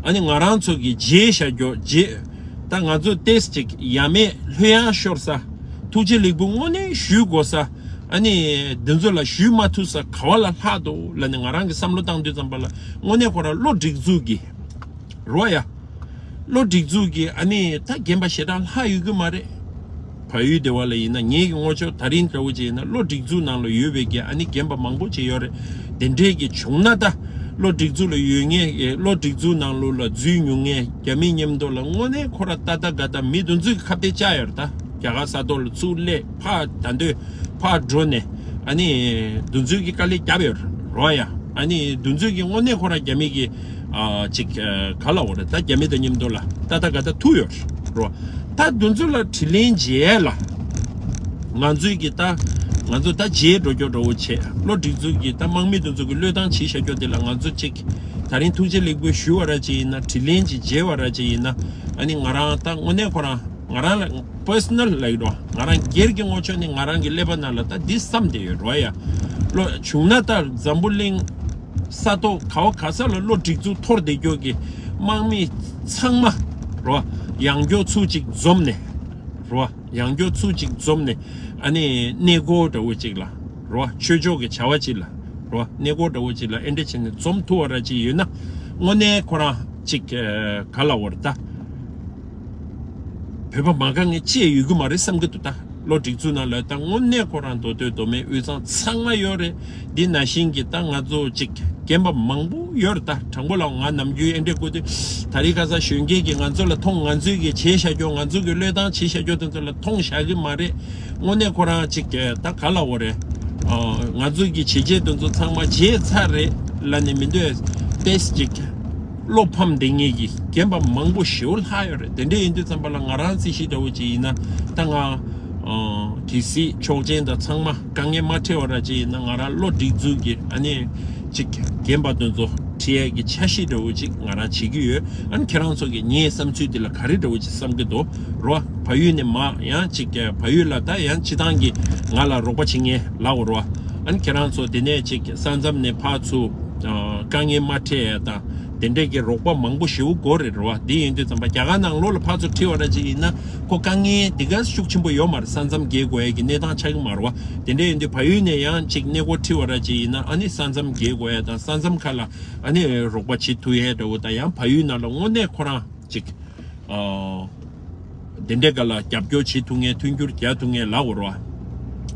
ཨ་ནི་ང་རང་ཚོ་གི་བརྗེད་བཞག་རྒྱུ་བརྗེད། ད་ང་ཚོ་ཏེས་ཅིག་ཡ་མེད་ལྷོད་ཡངས་ཤོར་ས། ཐུགས་རྗེ་ལེགས་འབུལ་དངོས་གནས་ཞུ་དགོས་ས། ཨ་ནི་འདི་ཚོ་ལ་ཞུ་མ་ཐུབ་ས་ག་བ་ལ་ལྷག་འདུག་ལབ་ནས་ང་རང་གི་བསམ་བློ་བཏང་དུས་ཙམ་པ་ལ་དངོས་གནས་ཁོ་རང་བློ་སྒྲིག་འཛུགས་ཀྱི་རོ་ཡ། བློ་སྒྲིག་འཛུགས་ཀྱི་ཨ་ནི་ད་རྒན་པ་ཞེ་དྲག་ལྷག་ཡོད་ཀྱི་མ་རེད། བལ་ཡུལ་སྡེ་བ་ལ་ཡིན་ན་ངེད་ཀྱི་ངོ་ཅོག་ད་རིང་འདྲ་བོ་ཅིག་ཡིན་ན་བློ་སྒྲིག་འཛུགས་ནང་ལ་ཡོད་པའི་གི་ཨ་ནི་རྒན་པ་མང་པོ་ཅིག་ཡོད་རེད། དེ་འདྲས་ཀྱི་བྱུང་ན་ད་བློ་སྒྲིག་འཛུགས་ལ་ཡོད་མཁན་བློ་སྒྲིག་འཛུགས་ནང་ལོགས་ལ་འཛུལ་མྱོང་མཁན་རྒྱ་མི་མཉམ་དུ་ལ་དངོས་གནས་ཁོ་ར་ཏག་ཏག་ག་ད་མི་དེ་ཚོའི་ཁ་གཏད་བཅག་ཡོད་རེད། ད་རྒྱ་གར་ས་ཐོག་ལ་ཚུར་སླེབས་ཕར་ད་འདོད་ཕར་འགྲོ་ནས་ཨ་ནི་དེ་ཚོའི་གི་དཀའ་ལས་བརྒྱབ་ཡོད་རེད་རོ་ཡ། ཨ་ནི་དེ་ཚོའི་གི་དངོས་གནས་ཁོ་ར་རྒྱ་མི་གི་ཨ་ཅིག་ཨ་ག་ལབ་དགོས་རེད། ད་རྒྱ་མི་དང་མཉམ་དུ་ལ་ཏག་ཏག་ག་ད་ཐུག་ཡོད་རེད་རོ། ད་དེ་ཚོ་ལ་དྲིན་ལན་འཇལ་ལ་ང་ཚོའི་གི་ད་ང་ཚོ་ད་རྗེས་འགྲོ་རྒྱུ་འདྲ་བོ་བྱས། བློ་སྒྲིག་འཛུགས་ཀྱི་ད་དམག་མི་དེ་ཚོ་གི་བློས་བཏང་བྱེད་བཞག་རྒྱུ་དེ་ལ་ང་ཚོ་ཅིག་ད་རིང་ཐུགས་རྗེ་ལེགས་འབུལ་ཞུ་བ་ར་ཅིག་ཡིན་ན་དྲིན་ལན་ཅིག་འཇལ་བ་ར་ཅིག་ཡིན་ན་ཨ་ནི་ང་རང་ད་དངོས་གནས་ཁོ་རང་ང་རང་ལ་པར་སོ་ནལ་ལབ་ཀྱི་འདུག་ང་རང་སྒེར་གྱི་ངོ་ཅོག་ནས་ང་རང་གི་ཀླད་པ་ནང་ལ་ད་འདི་བསམ་བསྡད་ཡོད་རོ་ཡ། བློ་བྱུང་ན་ད་འཛམ་བུ་གླིང་ས་ཐོག་ག་བ་ག་ས་ལ་བློ་སྒྲིག་འཛུགས་འཐོར་བསྡད་རྒྱུ་གི་དམག་མི་ཚང་མ་རོ། ཡང་སྐྱར་ཚུར་ཅིག་འཛོམས་ནས་རོ། ཡང་སྐྱར་ཚུར་ཅིག་འཛོམས་ནས་ཨ་ནི་གནས་སྐོར་འདྲ་བོ་ཅིག་ལ་རོ། ཆོས་ཕྱོགས་ཀྱི་བྱ་བ་ཅིག་ལ་རོ། གནས་སྐོར་འདྲ་བོ་ཅིག་ལ་ཨེ་འདྲ་བྱས་ནས་འཛོམས་ཐུབ་པ་ར་ཅིག་ཡོད་ན་དངོས་གནས་ཁོ་རང་ཅིག་ག་ལབ་དགོས་རེད་ད། བོད་པ་མ་དགའ་མཁན་ཅི་ཡང་ཡོད་ཀྱི་མ་རེད་བསམ་གྱི་འདུག་ད་བློ་སྒྲིག་འཛུགས་ནང་ལ་ད་དངོས་གནས་ཁོ་རང་མདོ་སྟོད་མདོ་སྨད་དབུས་གཙང་ཚང་མ་ཡོད་རེད། འདི་ནང་བཞིན་གྱི་ད་ང་ཚོ་ཅིག་རྒན་པ་མང་པོ་ཡོད་རེད། ད་དྲང་པོ་ལབ་ང་ནམ་རྒྱུན་ཨེ་འདྲས་བཀོད་དུས་ད་རིང་ཁ་སང་གཞོན་སྐྱེས་ཀྱིས་ང་ཚོ་ལ་མཐོང་། ང་ཚོས་ཀྱི་བྱས་བཞག་རྒྱུ་ང་ཚོ་གི་བློས་བཏང་བྱས་བཞག་རྒྱུ་དེ་ཚོ་ལ་མཐོང་བཞག་གི་མ་རེད། དངོས་གནས་ཁོ་རང་ཅིག་ད་ག་ལབ་དགོས་རེད། ཨ་ང་ཚོ་གི་བྱས་རྗེས་དེ་ཚོ་ཚང་མ་བརྗེད་ཚར་རེད་ལབ་ནས་མི་འདོད་ཏེས་ཅིག་བློ་ཕམ་བསྡད་མཁན་གྱི་རྒན་པ་མང་པོ་ཞེ་པོ་ལྷག་ཡོད་རེད། དེ་འདྲ་ཡིན་དུས་ཙམ་པ་ལ་ང་རང་རྩིས་གཞི་འདྲ་བོ་ཅིག་ཡིན་ན་ད་ང་ཨ་གལ་སྲིད་ཆོག་མཆན་དང་ཚང་མ་དཀའ་ངལ་མ་འཕྲད་པ་ར་ཅིག་ཡིན་ན་ང་རང་བློ་སྒྲིག་འཛུགས་ཀྱི་ཨ་ནི་ཅིག་རྒན་པ་དེ་ཚོ་ཁྲིད་ཡས་ཀྱི་འཆར་གཞི་འདྲ་བོ་ཅིག་ང་རང་བྱེད་ཀྱི་ཡོད། ཨ་ནི་ཁྱེད་རང་ཚོ་གིས་ངའི་བསམ་ཚུལ་འདི་ལ་ག་རེ་འདྲ་བོ་ཅིག་བསམ་གྱི་འདུག་རོ། བལ་ཡུལ་ནས་མར་ཡང་ཅིག་བལ་ཡུལ་ལ་ད་ཡང་སྤྱི་བཏང་གི་ང་ལ་རོགས་པ་བྱེད་མཁན་ལབ་དགོས་རེད་བ། ཨ་ནི་ཁྱེད་རང་ཚོ་དེ་ནས་ཅིག་ས་མཚམས་ནས་ཕར་ཚུར་ཨ་དཀའ་ངལ་མ་འཕྲད་ཡ་དང་དེ་འདྲས་ཀྱི་རོགས་པ་མང་པོ་ཞེ་པོ་དགོས་རེད་རེད་བ། དེ་ཡིན་དུས་ཙམ་པ་རྒྱ་གར་ནང་ལོགས་ལ་ཕར་ཚུར་ཁྲིད་པ་ར་ཅིག་ཡིན་ན་ཁོ་དཀའ་ངལ་འདི་ག་ཤུགས་ཆེན་པོ་ཡོད་མ་རེད། ས་མཚམས་བརྒལ་དགོས་ཡ་གི་གནས་སྟངས་ཆགས་ཀྱི་མ་རེད་བ། དེ་འདྲས་ཡིན་དུས་བལ་ཡུལ་ནས་ཡང་ཅིག་གནས་སྐོར་ཁྲིད་པ་ར་ཅིག་ཡིན་ན་ཨ་ནི་ས་མཚམས་བརྒལ་དགོས་ཡ་དང་ས་མཚམས་ཁག་ལ་ཨ་ནི་རོགས་པ་བྱེད་ཐུབ་ཡ་འདྲ་བོ་དང་ཡང་བལ་ཡུལ་ནང་ལ་དངོས་གནས་ཁོ་རང་ཅིག་ཨ་དེ་འདྲས་ག་ལ་རྒྱབ་སྐྱོར་བྱེད་ཐུབ་མཁན་མཐུན་འགྱུར་རྒྱག་ཐུབ་མཁན་ལབ་དགོས་རེད་བ།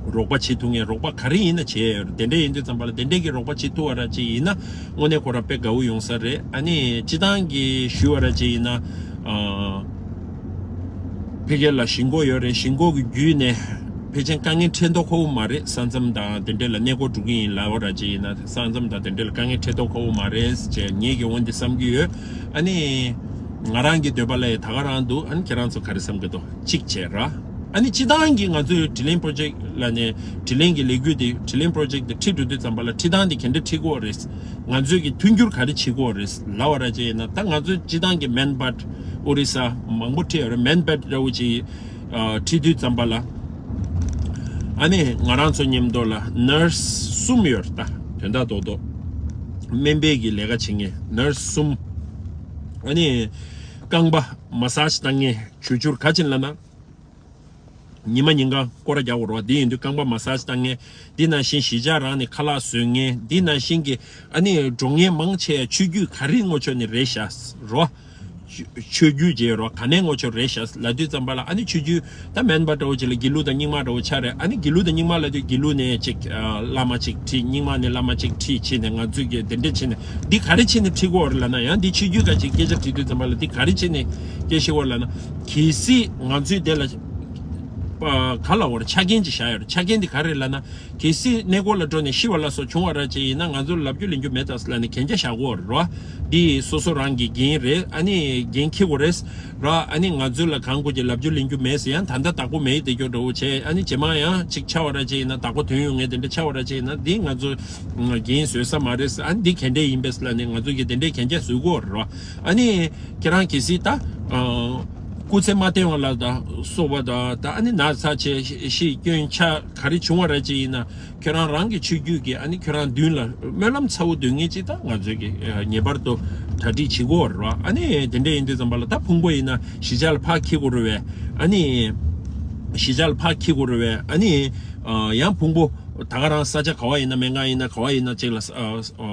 རོགས་པ་བྱེད་ཐུབ་མཁན་རོགས་པ་ག་རེ་ཡིན་ན་བྱེད་ཡ་ཡོད་རེད། དེ་འདྲས་ཡིན་དུས་ཙམ་པ་ལ་དེ་འདྲས་ཀྱི་རོགས་པ་བྱེད་ཐུབ་པ་ར་ཅིག་ཡིན་ན་དངོས་གནས་ཁོ་རང་དཔེ་དགའ་བོ་ཡོང་ས་རེད། ཨ་ནི་སྤྱི་བཏང་གི་ཞུ་བ་ར་ཅིག་ཡིན་ན་ཨ་ཕ་གི་ལ་ཞིང་སྒོ་ཡོད་རེད། ཞིང་སྒོ་གི་བརྒྱུད་ནས་ཕལ་ཆེར་དཀའ་ངལ་འཕྲད་མདོག་ཁ་པོ་མ་རེད། ས་མཚམས་དང་དེ་འདྲས་ལ་གནས་སྐོར་འགྲོ་གི་ཡིན་ལབ་པ་ར་ཅིག་ཡིན་ན་ས་མཚམས་དང་དེ་འདྲས་ལ་དཀའ་ངལ་འཕྲད་མདོག་ཁ་པོ་མ་རེད་ཅེས་ངེད་ཀྱི་འོན་ཏེ་བསམ་གྱི་ཡོད། ཨ་ནི་ང་རང་གི་འདོད་པ་ལ་ཡང་ད་ག་རང་འདུག་ཨ་ནི་ཁྱེད་རང་ཚོ་ག་རེ་བསམ་གྱི་འདུག་གཅིག་བྱས་ར། ཨ་ནི་སྤྱི་བཏང་གི་ང་ཚོའི་དྲིན་ལན་པོ་རོ་ཇེག་ལ་ནས་དྲིན་ལན་གྱི་ལས་འགུལ་དེ་དྲིན་ལན་པོ་རོ་ཇེག་དེ་ཁྲིད་འགྲོ་དུས་ཙམ་པ་ལ་ཁྲིད་སྟངས་དེ་ག་འདྲ་ཁྲིད་དགོས་རེད། ང་ཚོས་ཀྱི་མཐུན་འགྱུར་ག་རེ་བྱེད་དགོས་རེད་ལབ་པ་ར་ཅིག་ཡིན་ན་ད་ང་ཚོའི་སྤྱི་བཏང་གི་མན་སྦད་ཨོ་རི་ས་མང་པོ་ཁྲིད་ཡོད་རེད། མན་སྦད་འདྲ་བོ་ཅིག་ཨ་ཁྲིད་དུས་ཙམ་པ་ལ་ ཨ་ནི་ང་རང་ཚོ་མཉམ་དུ་ལ་ནར་སི་གསུམ་ཡོད་རེད་ད། དོན་དག་རྡོག་རྡོག་སྨན་པའི་གི་ལས་ཀ་བྱེད་མཁན་ནར་སི་གསུམ། ཨ་ནི་རྐང་པ་མ་སཱཇ་བཏང་མཁན་བྱུར་བྱུར་ག་ཅིན་ལབ་ན། ཉི་མ་ཉིན་གང་སྐོར་ར་རྒྱག་དགོས་རེད་བ། དེ་ཡིན་དུས་རྐང་པ་མ་སཱཇ་བཏང་མཁན། དེ་ནང་བཞིན་གཞིས་ཆགས་རང་ནས་ཁ་ལག་བཟོ་མཁན། དེ་ནང་བཞིན་གྱི་ཨ་ནི་འགྲོ་མཁན་མང་ཆེ་ཆོས་བརྒྱུད་ག་རེ་ངོ་ཕྱོགས་ནས་རེད་ཤག་རོ། ཆོས་ཆོས་བརྒྱུད་བྱས་རོ། ག་ནས་ངོ་ཕྱོགས་རེད་ཤག་ལབ་དུས་ཙམ་པ་ལ། ཨ་ནི་ཆོས་བརྒྱུད་ད་སྨན་པ་འདྲ་བོ་ཅིག་ལ་དགེ་ལུགས་དང་རྙིང་མ་འདྲ་བོ་ཆགས་རེད། ཨ་ནི་དགེ་ལུགས་དང་རྙིང་མ་ལབ་དུས་དགེ་ལུགས་ནས་ཅིག་ཨ་བླ་མ་ཅིག་ཁྲིད། རྙིང་མ་ནས་བླ་མ་ཅིག་ཁྲིད་བྱས་ནས་ང་ཚོས་ཀྱི་དེ་འདྲས་བྱས་ནས་འདི་ག་རེ་བྱས་ནས་ཁྲིད་དགོས་རེད་ལབ་ན། ཡང་འདི་ཆོས་བརྒྱུད་ཀ་ཅིག་སྐད་ཆ་དྲིས་དུས་ཙམ་པ་ལ་འདི་ག་རེ་བྱས་ནས་སྐད་ཆ་དགོས་རེད་ལབ་ན། གལ་སྲིད་ང་ཚོས་དེ་ལ་པ་ག་ལབ་དགོས་རེད། ཆ་རྐྱེན་ཅིག་བཞག་ཡོད་རེད། ཆ་རྐྱེན་འདི་ག་རེ་ལབ་ན། གལ་སྲིད་གནས་སྐོར་ལ་འགྲོ་ནས་ཤི་བ་ལ་སོགས་བྱུང་བ་ར་ཅིག་ཡིན་ན་ང་ཚོར་ལབ་རྒྱུ་ལེན་རྒྱུ་མེད་ད་ལབ་ནས་གན་རྒྱ་བཞག་དགོས་རེད་རོ། འདི་སོ་སོ་རང་གི་འགན་རེད། ཨ་ནི་འགན་འཁྱེར་དགོས་རེད་ར། ཨ་ནི་ང་ཚོ་ལ་གང་དགོས་ཀྱི་ལབ་རྒྱུ་ལེན་རྒྱུ་མེད་ཟེར། ཡང་ད་ལྟ་བདག་པོ་མེད་དེ་སྐྱོ་འདྲ་བོ་བྱས། ཨ་ནི་རྗེས་མ་ཡང་ཅིག་ཆགས་པ་ར་ཅིག་ཡིན་ན། བདག་པོ་ཐོན་ཡོང་ངེས་དེ་འདྲ་ཆགས་པ་ར་ཅིག་ཡིན་ན་འདི་ང་ཚོ་འགན་བཟོད་ས་མ་རེད། ཨ་ནི་འདི་ག་འདྲས་ཡིན་པས་ལབ་ནས་ང་ཚོ་གི་དེ་འདྲས་གན་རྒྱ་བཟོ་དགོས་རེད་རོ། ཨ་ནི་ཁྱེད་རང་གལ་སྲིད་ད་སྐུ་ཚེ་མ་བརྟན་པ་ལ་ད་སོགས་པ་ད་ད་ཨ་ནི་ན་ཚ་བྱས་ཤི་སྐྱོན་ཆགས་ག་རེ་བྱུང་བ་ར་ཅིག་ཡིན་ན། ཁྱོད་རང་རང་གི་ཆོས་བརྒྱུད་ཀྱི་ཨ་ནི་ཁྱོད་རང་མདུན་ལ་སྨོན་ལམ་ཚ་བོ་འདོན་མཁན་ཅིག་ད་ང་ཚོས་ཀྱི་ངེས་པར་དུ་གྲ་སྒྲིག་བྱེད་དགོས་རེད་བ། ཨ་ནི་དེ་འདྲ་ཡིན་དུས་ཙམ་པ་ལ་ད་ཕུང་པོ་ཡིན་ན་གཞིས་ཆགས་ལ་ཕར་འཁྱེར་དགོས་རེད་བས། ཨ་ནི་གཞིས་ཆགས་ལ་ཕར་འཁྱེར་དགོས་རེད་བས། ཨ་ནི་ཡང་ཕུང་པོ་ད་ག་རང་ས་ཆ་ག་བ་ཡིན་ན། སྨན་ཁང་ཡིན་ན་ག་བ་ཡིན་ན་ཅིག་ལ་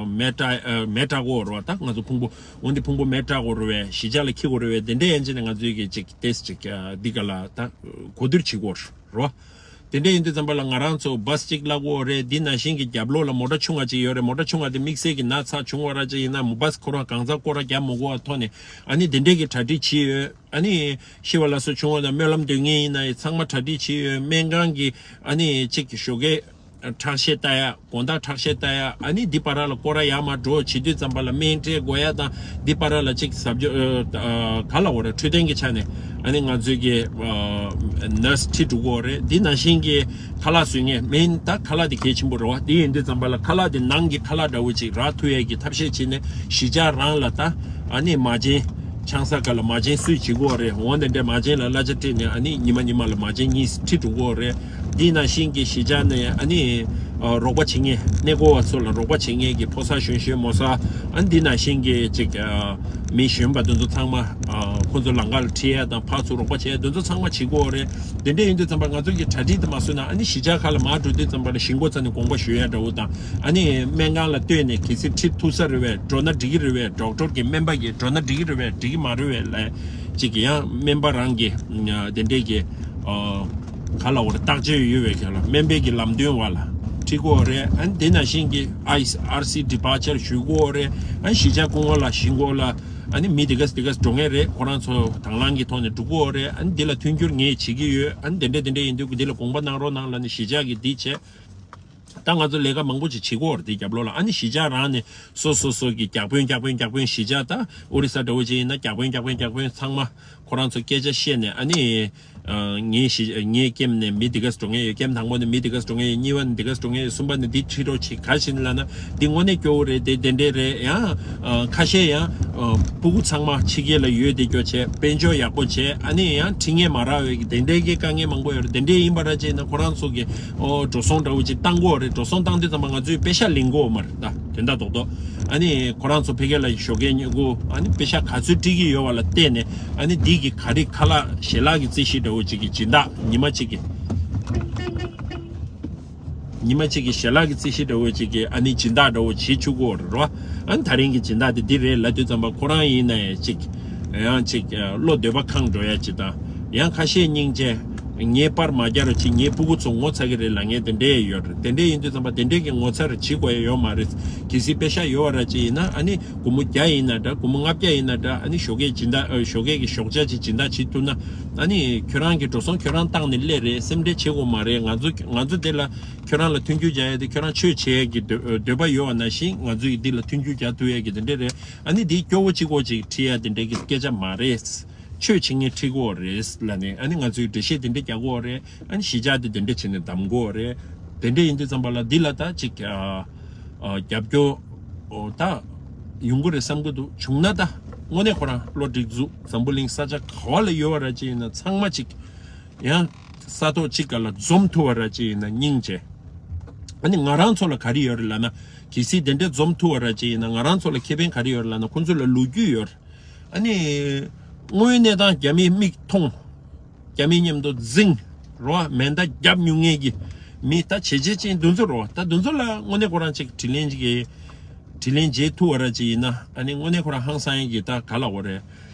མེ་སྲེག་མེ་སྲེག་དགོས་རེད་བ། ད་ང་ཚོ་ཕུང་པོ་འོན་ཏེ་ཕུང་པོ་མེ་སྲེག་དགོས་རེད་བས། གཞིས་ཆགས་ལ་འཁྱེར་དགོས་རེད་བས། དེ་འདྲ་ཡིན་ཅིག་ནས་ང་ཚོས་ཀྱི་ཅིག་ཏེས་ཅིག་འདི་ག་ལ་ད་གོ་བསྡུར་བྱེད་དགོས་རེད་བ། དེ་འདྲ་ཡིན་དུས་ཙམ་པ་ལ་ང་རང་ཚོ་བཱས་གཅིག་གླ་དགོས་རེད། འདི་ནང་བཞིན་གྱི་རྒྱབ་ལོགས་ལ་མོ་ཊ་ཆུང་བ་གཅིག་ཡོད་རེད། མོ་ཊ་ཆུང་བ་དེ་དམིགས་བསལ་གྱི་ན་ཚ་བྱུང་བ་ར་ཅིག་ཡིན་ན་མོ་བཱས་ཁོ་རང་གང་ཚ་སྐོར་ར་རྒྱབ་མ་དགོས་པ་ཐོག་ནས་ཨ་ནི་དེ་འདྲས་ཀྱི་གྲ་སྒྲིག་བྱས་ཡོད། ཨ་ནི་ཤི་བ་ལ་སོགས་བྱུང་བ་དང་སྨོན་ལམ་འདོན་མཁན་ཡིན་ན་ཡང་ཚང་མ་གྲ་སྒྲིག་བྱས་ཡོད། སྨན་ཁང་གི་ཨ་ནི་གཅིག་གི་ཞོགས་ཀས་ཁྲག་ཤེད་ལྟ་ཡ། དགོང་དག་ཁྲག་ཤེད་ལྟ་ཡ། ཨ་ནི་འདི་བར་ལ་སྐོར་ར་ཡར་མར་འགྲོ་བྱེད་དུས་ཙམ་པ་ལ་སྨན་སྤྲད་དགོས་ཡ་དང་འདི་བར་ལ་ཅིག་ཟབ་སྦྱོང་ཨ་ག་ལ་འོ་ར་འཕྲོད་བསྟེན་གྱི་ཆ་ནས་ཨ་ནི་ང་ཚོའི་གི་ཨ་ནར་སི་ཁྲིད་འགྲོ་གི་ཡོད་རེད། འདི་ནང་བཞིན་གྱི་ཁ་ལག་བཟོ་མཁན་མིན་ད་ཁ་ལག་དེ་གལ་ཆེན་པོ་རེད་བ། འདི་ཡིན་དུས་ཙམ་པ་ལ་ཁ་ལག་དེ་ནང་གི་ཁ་ལག་འདྲ་བོ་ཅིག་རག་ཐུབ་ཡས་ཀྱི་ཐབས་ཤེས་བྱས་ནས་གཞིས་ཆགས་རང་ལ་ད་ཨ་ནི་མ་བྱན་ཆང་ས་ག་ལ་མ་བྱན་སུས་བྱེད་དགོས་རེད། འོ་དེ་འདྲའི་མ་བྱན་ལ་གླ་ཆ་སྤྲད་ནས་ཨ་ནི་ཉི་མ་ཉི་མ་ལ་མ་བྱན་གཉིས་ཁྲིད་འགྲོ་གི་ཡོད་རེད། འདི་ནང་བཞིན་གྱི་གཞིས་ཆགས་ནས་ཨ་ནི་ཨ་རོགས་པ་བྱེད་མཁན་གནས་སྐོར་བ་ཚོ་ལ་རོགས་པ་བྱེད་མཁན་གྱི་ཕོ་གསར་གཞོན་གཞོན་མོ་གསར་ཨ་ནི་འདི་ནང་བཞིན་གྱི་ཅིག་ཨ་མི་གཞོན་པ་དེ་ཚོ་ཚང་མ་ཨ་ཁོ་ཚོ་ལམ་ཁ་ལ་ཁྲིད་ཡ་དང་ཕར་ཚུར་རོགས་པ་བྱེད་ཡ་དེ་ཚོ་ཚང་མ་བྱེད་དགོས་རེད། དེ་འདྲ་ཡིན་དུས་ཙམ་པ་ང་ཚོ་གི་གྲ་སྒྲིག་དེ་མ་བཟོས་ན་ཨ་ནི་གཞིས་ཆགས་ཁག་ལ་མར་འགྲོ་དུས་ཙམ་པ་ལ་གཞིས་འགོ་རྩ་ནས་དགོངས་པ་ཞུ་ཡ་འདྲ་བོ་དང་། ཨ་ནི་སྨན་ཁང་ལ་ལྟོས་ནས་གལ་སྲིད་ཁྲིད་ཐུབ་ས་རེད་བས། འགྲོ་ན་འགྲིག་གི་རེད་བས། ཌོག་ཊར་གྱི་སྨན་པ་གིས་འགྲོ་ན་འགྲིག་གི་རེད་བས། འགྲིག་གི་མ་རེད་བས་ལབ་ཅིག་གི་ཡང་སྨན་པ་རང་གི་དེ་འདྲས་ཀྱི་ག་ལ་འོ་ར་བརྟག་དཔྱད་ཡོད་བས་ཁྱོད་ལ་སྨན་པའི་གི་ལམ་སྟོན་བ་ལ་ཁྲིད་དགོས་རེད། ཨ་ནི་དེ་ནང་བཞིན་གྱི་ཨའི་ཨར་སི་ཌི་པར་ཅར་ཞུ་དགོས་རེད། ཨ་ནི་གཞིས་ཆགས་སྐུ་ངོ་ལ་གཞིས་འགོ་ལ་ཨ་ནི་མི་དེ་གས་དེ་གས་འགྲོ་མཁན་རེད། ཁོ་རང་ཚོ་དང་བླངས་ཀྱི་ཐོག་ནས་འགྲོ་དགོས་རེད། ཨ་ནི་འདི་ལ་མཐུན་འགྱུར་ངས་བྱེད་ཀྱི་ཡོད། ཨ་ནི་དེ་འདྲས་དེ་འདྲས་ཡིན་དུས་འདི་ལ་དགོངས་པ་གནང་རོགས་གནང་ལབ་ནས་གཞིས་ཆགས་ཀྱི་འདི་བྱས། ད་ང་ཚོ་ལས་ཀ་མང་པོ་ཅིག་བྱེད་ཀྱི་ཡོད་རེད་དེ་རྒྱབ་ལོགས་ལ། ཨ་ནི་གཞིས་ཆགས་རང་ནས་སོ་སོ་སོ་གི་བརྒྱ་དཔོན་བརྒྱ་དཔོན་བརྒྱ་དཔོན་གཞིས་ཆགས་ད་ཨོ་རི་ས་འདྲ་བོ་ཅིག་ཡིན་ན་བརྒྱ་དཔོན་བརྒྱ་དཔོན་བརྒྱ་དཔོན་ཚང་མ་ཁོ་རང་ཚོ་སྐད་ཆ་བཤད་ནས་ཨ་ནི་ཨ་ངའི་གཞིས་ངའི་ཀེམ་ནས་མི་འདི་གས་འགྲོ་མཁན་ཡོད། ཀེམ་དང་པོ་ནས་མི་འདི་གས་འགྲོ་མཁན་ཡོད། གཉིས་པ་ནས་འདི་གས་འགྲོ་མཁན་ཡོད། གསུམ་པ་ནས་འདི་ཁྲིད་རོགས་བྱེད། ག་བྱས་ནས་ལབ་ན་འདི་དངོས་གནས་སྐྱོ་བོ་རེད། དེ་དེ་འདྲས་རེད། ཡང་ཨ་ཁ་ཤས་ཡང་ཨ་སྤུ་གུ་ཚང་མ་ཕྱི་རྒྱལ་ལ་ཡོད་དེ་སྐྱོ་བྱས་དཔལ་འབྱོར་ཡག་པོ་བྱས་ཨ་ནི་ཡང་ཁྲིད་མཁན་མ་རག་བའི་གི་དེ་འདྲས་ཀྱི་དཀའ་ངལ་མང་པོ་ཡོད་རེད། དེ་འདྲས་ཡིན་པ་ར་བྱས་ན་ཁོ་རང་ཚོ་གི་ཨོ་འགྲོ་སོང་འདྲ་བོ་ཅིག་བཏང་དགོས་རེད། འགྲོ་སོང་བཏང་དུས་ཙམ་པ་ང་ཚོས་པེ་ཤ་ལེན་དགོས་མ་རེད་ད། དོན་དག་རྡོག་རྡོག་ཨ་ནི་ཁོ་རང་ཚོ་ཕ་གི་ལ་ཞོགས་ཀས་ཉལ་དགོས། ཨ་ནི་པེ་ཤ་ག་ཚོད་སྤྲད་ཀྱི་ཡོད་པ་ལ་བལྟས་ནས་ཨ་ནི་འདི་གི་ག་རེ་ཁ་ལག་ཞལ་ལག་གི་རྩིས་གཞི་འདྲ་བོ་ཅིག་གི་སྦྱིན་བདག་ཉི་མ་གཅིག་གི་ཉི་མ་གཅིག་གི་ཞལ་ལག་གི་རྩིས་གཞི་འདྲ་བོ་ཅིག་གི་ཨ་ནི་སྦྱིན་བདག་འདྲ་བོ་བྱེད་བཅུག་གི་ཡོད་རེད་རོ། ཨ་ནི་ད་རིང་གི་སྦྱིན་བདག་དེ་འདི་རེད་ལབ་དུས་ཙམ་པ་ཁོ་རང་ཡིན་ན་ཡང་ཅིག་ཡང་ཅིག་བློ་འདོད་པ་ཁེངས་འགྲོ་ཡ་ཅིག་དང་། ཡང་ཁ་ཤས་སྙིང་རྗེ། ངའི་པར་མ་རྒྱག་རོགས་གྱིས། ངའི་སྤུ་གུ་ཚོ་ངོ་ཚ་གི་རེད་ལབ་མཁན་དེ་འདྲས་ཡོད་རེད། དེ་འདྲས་ཡིན་དུས་ཙམ་པ་དེ་འདྲས་ཀྱི་ངོ་ཚ་རེ་བྱེད་དགོས་ཡ་ཡོད་མ་རེད། གལ་སྲིད་པེ་ཤ་ཡོད་པ་ར་ཅིག་ཡིན་ན་ཨ་ནི་སྒོར་མོ་བརྒྱ་ཡིན་ན་འདྲ། སྒོར་མོ་ལྔ་བརྒྱ་ཡིན་ན་འདྲ། ཨ་ནི་ཞོགས་ཀས་སྦྱིན་བདག་ཨ་ཞོགས་ཀས་ཀྱི་ཞོགས་ཇ་ཅིག་སྦྱིན་བདག་བྱེད་ཐུབ་ན་ཨ་ནི་ཁྱོད་རང་གི་འགྲོ་སོང་ཁྱོད་རང་བཏང་ནས་སླེབས་རེད། སེམས་ཁྲལ་བྱེད་དགོས་མ་རེད། ང་ཚོ་ང་ཚོ་དེ་ལ་ཁྱོད་རང་ལ་མཐུན་འགྱུར་རྒྱག་ཡ་དེ་ཁྱོད་རང་ཆོས་བྱེད་ཡ་གི་འདོད་འདོད་པ་ཡོད་པ་ནང་བཞིན་ང་ཚོ་ཡི་འདི་ལ་མཐུན་འགྱུར་རྒྱག་ཐུབ་ཡ་གི་དེ་འདྲས་རེད། ཨ་ནི་འདི་སྐྱོ་བོ་གཅིག་པོ་ཅིག་ཁྲིད་ཡ་དེ་འདྲས་ཀྱི་སྐད་ཆ་མ་རེད། ཆོས་བྱེད་མཁན་ཁྲིད་དགོས་རེད་ལབ་ནས་ཨ་ནི་ང་ཚོས་འགྲེལ་བཤད་དེ་འདྲས་རྒྱག་དགོས་རེད། ཨ་ནི་གཞིས་ཆགས་དེ་དེ་འདྲས་བྱས་ནས་བདམས་དགོས་རེད། དེ་འདྲས་ཡིན་དུས་ཙམ་པ་ལ་འདི་ལ་ད་ཅིག་ཨ་ཨ་རྒྱབ་སྐྱོར་ཨོ་ད་ཡོང་གི་རེད་བསམ་གི་འདུག་བྱུང་ན་ད་དངོས་གནས་ཁོ་རང་བློ་སྒྲིག་འཛུགས། འཛམ་བུ་གླིང་ས་ཆ་ག་བ་ལ་ཡོད་པ་ར་ཅིག་ཡིན་ན་ཚང་མ་ཅིག་ཡང་ ས་ཐོག་གཅིག་ག་ལ་འཛོམས་ཐུབ་པ་ར་ཅིག་ཡིན་ན་སྙིང་རྗེ། ཨ་ནི་ང་རང་ཚོ་ལ་ག་རེ་ཡོད་རེད་ལབ་ན། གལ་སྲིད་དེ་འདྲས་འཛོམས་ཐུབ་པ་ར་ཅིག་ཡིན་ན་ང་རང་ཚོ་ལ་ཁེ་ཕན་ག་རེ་ཡོད་རེད་ལབ་ན། ཁོང་ཚོ་ལ་ལོ་རྒྱུས་ཡོད་རེད། ཨ་ནི་དངོས་ཡོད་གནས་སྟངས་རྒྱ་མིའི་མིག་མཐོང་། རྒྱ་མི་མཉམ་དུ་འཛིང་། རོ་མེ་མདའ་རྒྱབ་མྱོང་མཁན་གྱི་མི་ད་བྱས་རྗེས་ཅན་འདི་ཚོ་རོ། ད་འདི་ཚོ་ལ་དངོས་གནས་ཁོ་རང་ཅིག་དྲིན་ལན་ཅིག་གི་དྲིན་ལན་འཇལ་ཐུབ་པ་ར་ཅིག་ཡིན་ན། ཨ་ནི་དངོས་གནས་ཁོ་རང་ཧང་སང་ཡིན་གྱི་ད་ག་ལ་འོ་རེད།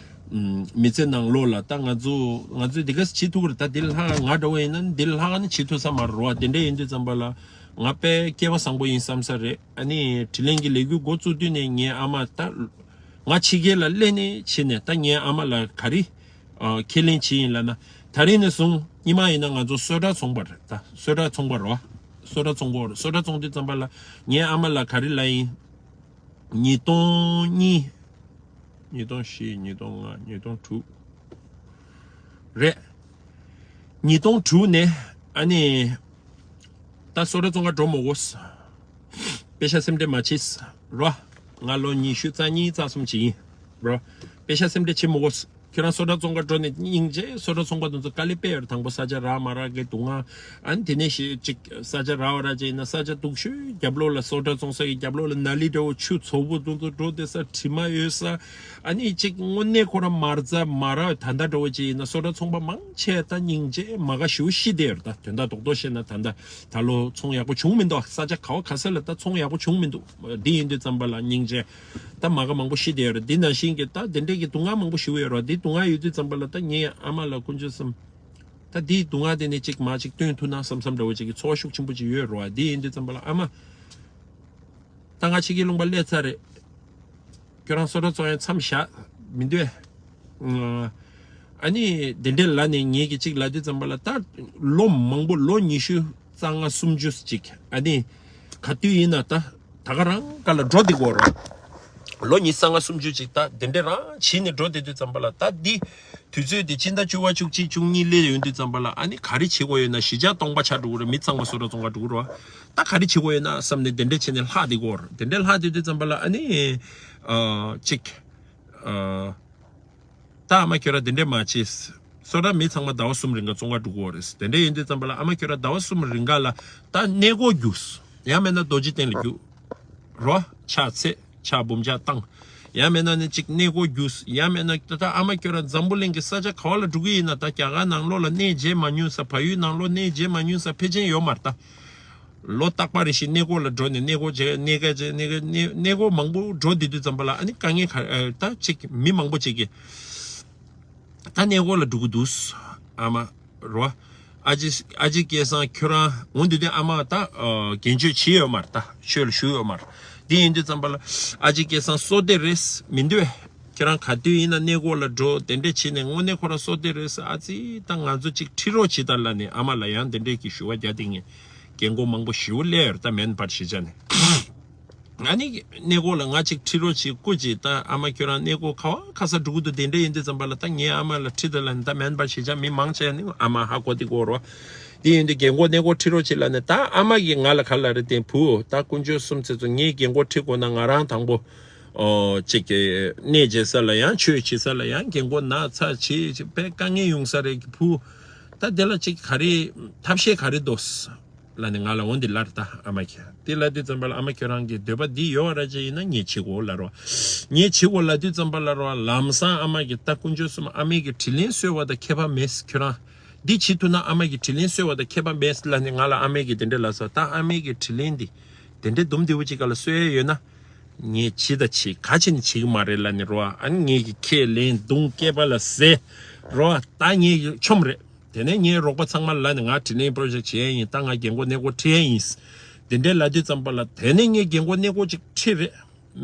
ཨུམ། མི་ཚེ་ནང་ལོགས་ལ་ད་ང་ཚོ་ང་ཚོས་འདི་ག་བྱེད་ཐུབ་ཀྱི་རེད། ད་འདི་ལ་ལྷག་ང་འདྲ་བོ་ཡིན་ན་འདི་ལ་ལྷག་ནི་བྱེད་ཐུབ་ས་མ་རེད་རོ། དེ་འདྲ་ཡིན་དུས་ཙམ་པ་ལ་ང་དཔེ་སྐལ་བ་བཟང་པོ་ཡིན་བསམ་ས་རེད། ཨ་ནི་དྲིན་ལན་གྱི་ལས་འགུལ་འགོ་བཙུགས་དུས་ནས་ངའི་ཨ་མ་ད་ང་ཕྱི་རྒྱལ་ལ་སླེབས་ནས་ཕྱིན་ནས་ད་ངའི་ཨ་མ་ལ་ག་རེ། ཨ། ཁས་ལེན་བྱས་ཡིན་ལབ་ན། ད་རིང་ནས་བཟུང་སྔོན་མ་ཡིན་ན་ང་ཚོ་སོ་ཊ་ཚོང་པ་རེད། ད་སོ་ཊ་ཚོང་པ་རེད་བ། སོ་ཊ་ཚོང་པ་རེད། སོ་ཊ་ཚོང་དུས་ཙམ་པ་ལ་ངའི་ཨ་མ་ལ་ག་རེ་ལབ་ཡིན། ཉིས་སྟོང་གཉིས། ཉིས་སྟོང་བཞི། ཉིས་སྟོང་ལྔ། ཉིས་སྟོང་དྲུག་རེད། ཉིས་སྟོང་དྲུག་ནས་ཨ་ནི་ད་སོ་ཊ་བཙོང་ག་འགྲོ་མི་དགོས། པེ་ཤ་སེམས་ཁྲལ་མ་བྱེད་རོ། ང་ལོ་ཉི་ཤུ་རྩ་གཉིས་རྩ་གསུམ་ཅིག་ཡིན་རོ། པེ་ཤ་སེམས་ཁྲལ་བྱེད་མི་དགོས། ཁྱོད་རང་སོ་ཊ་བཙོང་ག་འགྲོ་ནས་སྙིང་རྗེ། སོ་ཊ་ཚོང་པ་དེ་ཚོ་དཀའ་ལས་དཔེ་ཡོད་རེད། དང་པོ་ས་ཆ་རག་མ་རག་གི་སྡུག་བསྔལ། ཨ་ནི་དེ་ནས་ཞེ་ཅིག་ས་ཆ་རག་པ་རག་ཅིག་ཡིན་ན་ས་ཆ་སྡུག་ཤོས་རྒྱབ་ལོགས་ལ་སོ་ཊ་བཙོང་ས་ཡི་རྒྱབ་ལོགས་ལ་ན་ལི་འདྲ་བོ་ཆུ་བཙོག་པོ་དེ་ཚོ་འགྲོ་བསྡད་ས། དྲི་མ་ཡོད་ས། ཨ་ནི་ཅིག་དངོས་གནས་ཁོ་རང་མ་རྩ་མ་རག་ད་ལྟ་འདྲ་བོ་ཅིག་ཡིན་ན་སོ་ཊ་ཚོང་པ་མང་ཆེ་ད་སྙིང་རྗེ་མ་དགའ་ཞེ་པོ་ཤི་བསྡད་ཡོད་རེད། ད་དོན་དག་རྡོག་རྡོག་བཤད་ན་ད་ལྟ་ད་ལོ་ཚོང་ཡག་པོ་བྱུང་མི་འདུག་ས་ཆ་ག་བ་ག་ས་ལ་ད་ཚོང་ཡག་པོ་བྱུང་མི་འདུག་འདི་ཡིན་དུས་ཙམ་པ་ལ་སྙིང་རྗེ་ད་མ་དགའ་མང་པོ་ཤི་བསྡད་ཡོད་རེད། འདི་ནང་བཞིན་གྱི་ད་འདི་འདྲས་ཀྱི་སྡུག་བསྔལ་མང་པོ་ཞེ་པོ་ཡོད་རེད། འདི་སྡུག་བསྔལ་ཡོད་དུས་ཙམ་པ་ལ་ད་ངའི་ཨ་མ་ལ་དཀོན་མཆོག་གསུམ། ད་འདིའི་སྡུག་བསྔལ་དེ་ནི་ཅིག་མ་ཅིག་སྟོན་ཐུབ་ན་བསམ་བསམ་འདྲ་བོ་ཅིག་གི་ཚོར་བ་ཤུགས་ཆེན་པོ་ཅིག་ཡོད་རེད་བ། འདི་ཡིན་དུས་ཙམ་པ་ལ་ཨ་མ། ད་ང་ཕྱི་རྒྱལ་ལུང་པ་སླེབས་ཚར་རེད། ཁྱོད་རང་སོ་ཊ་བཙོང་ཡ་མཚམས་བཞག་མི་འདོད། ཨ་ནི་དེ་འདྲས་ལབ་ནས་ངེད་ཀྱིས་ཅིག་ལབ་དུས་ཙམ་པ་ལ་ད་ལོ་མང་པོ་ལོ་ཉི་ཤུ་རྩ་ལྔ་སུམ་ཅུ་ཅིག་ཨ་ནི་ག་དུས་ཡིན་ན་ད་ད་ག་རང་ག་ལ་འགྲོ་བསྡད་ཀྱི་ཡོད་རེད། ལོ་ཉི་ཤུ་རྩ་ལྔ་སུམ་ཅུ་ཅིག་ད་དེ་འདྲས་རང་བྱས་ནས་འགྲོ་བསྡད་དུས་ཙམ་པ་ལ་ད་འདི། དུས་ཚོད་དེ་སྤྱི་ཟླ་བཅུ་པ་བཅུ་གཅིག་བཅུ་གཉིས་སླེབས་ཡོང་དུས་ཙམ་པ་ལ་ཨ་ནི་ག་རེ་བྱེད་དགོས་ཡོད་ན། གཞིས་ཆགས་སྟོང་པ་ཆགས་འགྲོ་གི་རེད། མི་ཚང་མ་སོ་ཊ་བཙོང་ག་འགྲོ་གི་རེད་བ། ད་ག་རེ་བྱེད་དགོས་ཡོད་ན་བསམ་ནས་དེ་འདྲས་བྱས་ནས་ལྷག་བསྡད་ཀྱི་ཡོད་རེད། དེ་འདྲས་ལྷག་བསྡད་དུས་ཙམ་པ་ལ་ཨ་ནི་ཨ་ཅིག་ཨ་ད་ཨ་མ་ཁྱོད་རང་དེ་འདྲས་མ་བྱེད། སོ་ཊ་མི་ཚང་མ་ཟླ་བ་གསུམ་རིང་ག་བཙོང་ག་འགྲོ་གི་ཡོད་རེད། དེ་འདྲས་ཡིན་དུས་ཙམ་པ་ལ་ཨ་མ་ཁྱོད་རང་ཟླ་བ་གསུམ་རིང་ག་ལ་ད་གནས་སྐོར་རྒྱུགས། ཡང་མིན་ན་རྡོ་རྗེ་གདན་ལ་རྒྱུགས། རོ། ཕྱག་འཚལ། ཕྱག་འབུམ་ཕྱག་བཏང་། ཡང་མིན་ན་ནི་ཅིག་གནས་སྐོར་རྒྱུགས། ཡང་མིན་ན་ད་ལྟ་ཨ་མ་ཁྱོད་རང་འཛམ་བུ་གླིང་གི་ས་ཆ་ག་བ་ལ་འགྲོ་གི་ཡིན་ན། ད་རྒྱ་གར་ནང་ལོགས་ལ་གནས་མཇལ་མ་མྱོང་ས། བལ་ཡུལ་ནང་ལོགས་གནས་མཇལ་མ་མྱོང་ས་ཕལ་ཆེར་ཡོད་མ་རེད་ད། ལོ་རྟག་པ་རེ་བཞིན་གནས་སྐོར་ལ་འགྲོ་ནས་གནས་སྐོར་བྱས། གནས་ཀ་བྱས། གནས་ཀ་གནས་གནས་སྐོར་མང་པོ་འགྲོ་བསྡད་དུས་ཙམ་པ་ལ་ཨ་ནི་དཀའ་ངལ་ག་ཨ་ད་ཅིག་མི་མང་པོ་ཅིག་གིས། ད་གནས་སྐོར་ལ་འགྲོ་གི་འདུག་ཨ་མ་རོ། ཨ་ཅེ་ཨ་ཅེ་སྐལ་བཟང་ཁྱོད་རང་འོ་འདི་དུས་ཨ་མ་ད་ཨ་འགན་བཅོལ་བྱས་ཡོད་མ་རེད། ད་ཆོས་ལ་ཞུགས་ཡོད་མ་རེད། འདི་ཡིན་དུས་ཙམ་པ་ལ་ཨ་ཅེ་སྐལ་བཟང་བསོད་བདེ་རེད་མི་འདོད། ཁྱོད་རང་ག་དུས་ཡིན་ན་གནས་སྐོར་ལ་འགྲོ་དེ་འདྲས་བྱས་ནས་དངོས་གནས་ཁོ་རང་བསོད་བདེ་རེད་ཟེར། ཨ་ཙི་ད་ང་ཚོ་གཅིག་ཁྲིད་རོགས་བྱེད་དང་ལབ་ནས་ཨ་མ་ལ་ཡང་དེ་འདྲས་ཀྱི་ཞུ་བ་རྒྱག་དེ་ངས་རྒན་གོག་མང་པོ་ཞེ་པོ་སླེབས་ཡོད་རེད། ད་མེན་པར་གཞིས་ཆགས་ནས། ང་ནི་གནས་སྐོར་ལ་ང་གཅིག་ཁྲིད་རོགས་བྱེད་སྐུ་མཁྱེན། ད་ཨ་མ་ཁྱོད་རང་གནས་སྐོར་ག་བ་ག་ས་འགྲོ་གི་འདུག་དེ་འདྲ་ཡིན་དུས་ཙམ་པ་ལ་ད་ངའི་ཨ་མ་ལ་ཁྲིད་དང་ལབ་ནས། ད་མེན་པར་གཞིས་ཆགས་མི་མང་ཆེ་ནི་ཨ་མ་ཧ་གོ་དེ་གོ་རོ། དེ་ཡིན་དུས་རྒན་གོག་གནས་སྐོར་ཁྲིད་རོགས་བྱེད་ལབ་ནས། ད་ཨ་མ་གིས་ང་ལ་ག་ལབ་རེད་དེ། བུ་ད་དཀོན་མཆོག་གསུམ་ཚེ་ཚོ་ངས་རྒན་གོག་ཁྲིད་དགོས་ན་ང་རང་དང་པོ་ཨོ་ཅིག་གི་གནས་མཇལ་ས་ལ་ཡང་ཆོས་བྱེད་ས་ལ་ཡང་རྒན་གོག་ན་ཚ་བྱེད་བྱེད་དཔེ་དཀའ་ངལ་ཡོང་ས་རེད་གི་བུ། ད་དེ་ལ་ཅིག་ག་རེ་ཐབས་ཤེས་ག་རེ་འདུག་ལབ་ནས་ང་ལ་འོ་འདི་ལབ་རེད། ད་ཨ་མ་ཁྱེད་དེ་ལབ་དུས་ཙམ་པ་ལ་ཨ་མ་ཁྱོད་རང་གི་འདོད་པ་འདི་ཡོད་པ་ར་ཅིག་ཡིན་ན་ངས་བྱེད་དགོས་ལབ་རོགས། ངས་བྱེད་དགོས་ལབ་དུས་ཙམ་པ་ལ་རོགས། ལམ་སང་ཨ་མ་གིས་ད་དཀོན་མཆོག་གསུམ་ཨ་མའི་གི་དྲིན་ལན་གསོས་པ་དང་ཁྱད་པར་མེད། ཁྱོད་རང་འདི་བྱེད་ཐུབ་ན་ཨ་མ་གི་དྲིན་ལན་གསོས་པ་དང་ཁྱད་པར་མེད་ལབ་ནས་ང་ལ་ཨ་མས་གི་དེ་འདྲས་ལབ་སོང་། ད་ཨ་མའི་གི་དྲིན་ལན་འདི་དེ་འདྲས་དུམ་བདེ་བོ་ཅིག་ག་ལ་གསོ་ཡ་ཡོད་ན། ངས་བྱེད་དང་བྱེད་ག་བྱེད་ནས་བྱེད་གི་མ་རེད་ལབ་ནས་རོ། ཨ་ནི་ངས་གི་ཁས་ལེན་བརྡུང་སྐེད་པ་ལ་ཟེ་རོ། ད་ངས་གི་ཆོམ་རེད། དེ་ནས་ངའི་རོགས་པ་ཚང་མ་ལ་ནི་ང་དྲིན་ལན་པོ་རོ་ཇེག་བྱེད་ཡ་ཡིན། ད་ང་རྒན་གོག་གནས་སྐོར་ཁྲིད་ཡ་ཡིན། དེ་འདྲས་ལབ་དུས་ཙམ་པ་ལ་དེ་ནས་ངས་རྒན་གོག་གནས་སྐོར་ཅིག་ཁྲིད་རེད།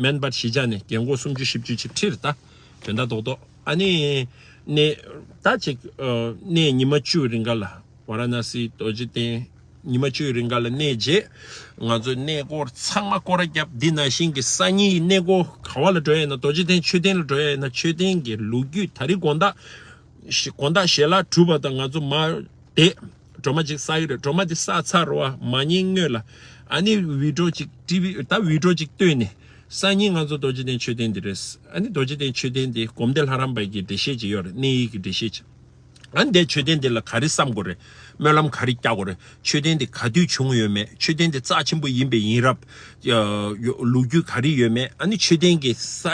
མེན་པར་གཞིས་ཆགས་ནས་རྒན་གོག་སུམ་ཅུ་བཞི་བཅུ་ཅིག་ཁྲིད་རེད། ད་དོན་དག་རྡོག་རྡོག་ཨ་ནི་གནས་ད་ཅིག་ཨ་གནས་ཉི་མ་བཅུ་རིང་ག་ལ་ཝ་ར་ཎ་སི་རྡོ་རྗེ་གདན། ཉི་མ་བཅུའི་རིང་ག་ལ་གནས་རྗེས་ང་ཚོས་གནས་སྐོར་ཚང་མ་སྐོར་ར་བརྒྱབ། འདི་ནང་བཞིན་གྱི་སང་ཉིན་གནས་སྐོར་ག་བ་ལ་འགྲོ་ཡ་ཡིན་ན། རྡོ་རྗེ་གདན་མཆོད་རྟེན་ལ་འགྲོ་ཡ་ཡིན་ན་མཆོད་རྟེན་གྱི་ལོ་རྒྱུས། ད་རེས་དགོང་དག་ཞེ་དགོང་དག་ཞལ་ལག་གྲུབ་པ་དང་ང་ཚོ་མར་བསྡད། སྒྲོལ་མ་ཅིག་བསགས་ཀྱི་རེད། སྒྲོལ་མ་དེ་བསགས་ཚར་བ་མ་ཉལ་སྔོན་ལ་ཨ་ནི་བི་ཌི་ཡོ་ཅིག་ཊི་ཝི་ད་བི་ཌི་ཡོ་ཅིག་བཏོན་ནས། སང་ཉིན་ང་ཚོ་རྡོ་རྗེ་གདན་མཆོད་རྟེན་འདི་རེད། ཨ་ནི་རྡོ་རྗེ་གདན་མཆོད་རྟེན་འདི་སྒོམ་བཟླས་ལྷ་རམས་པ་གི་འགྲེལ་བཤད་ཅིག་ཡོད་རེད། གནས་ཡིག་གི་འགྲེལ་བཤད་ཅིག་ཨ་འདས་མཆོད་རྟེན་འདི་ལ་ག་རེ་བསམ་དགོས་རེད། སྨོན་ལམ་ག་རེ་རྒྱག་དགོས་རེད། མཆོད་རྟེན་འདི་ག་དུས་བྱུང་ཡོད་མེད། མཆོད་རྟེན་འདི་རྩ་ཆེན་པོ་ཡིན་པའི་ཡིན་རབས། ཡ་ཡ་ལོ་རྒྱུས་ག་རེ་ཡོད་མེད། ཨ་ནི་མཆོད་རྟེན་གྱི་ས་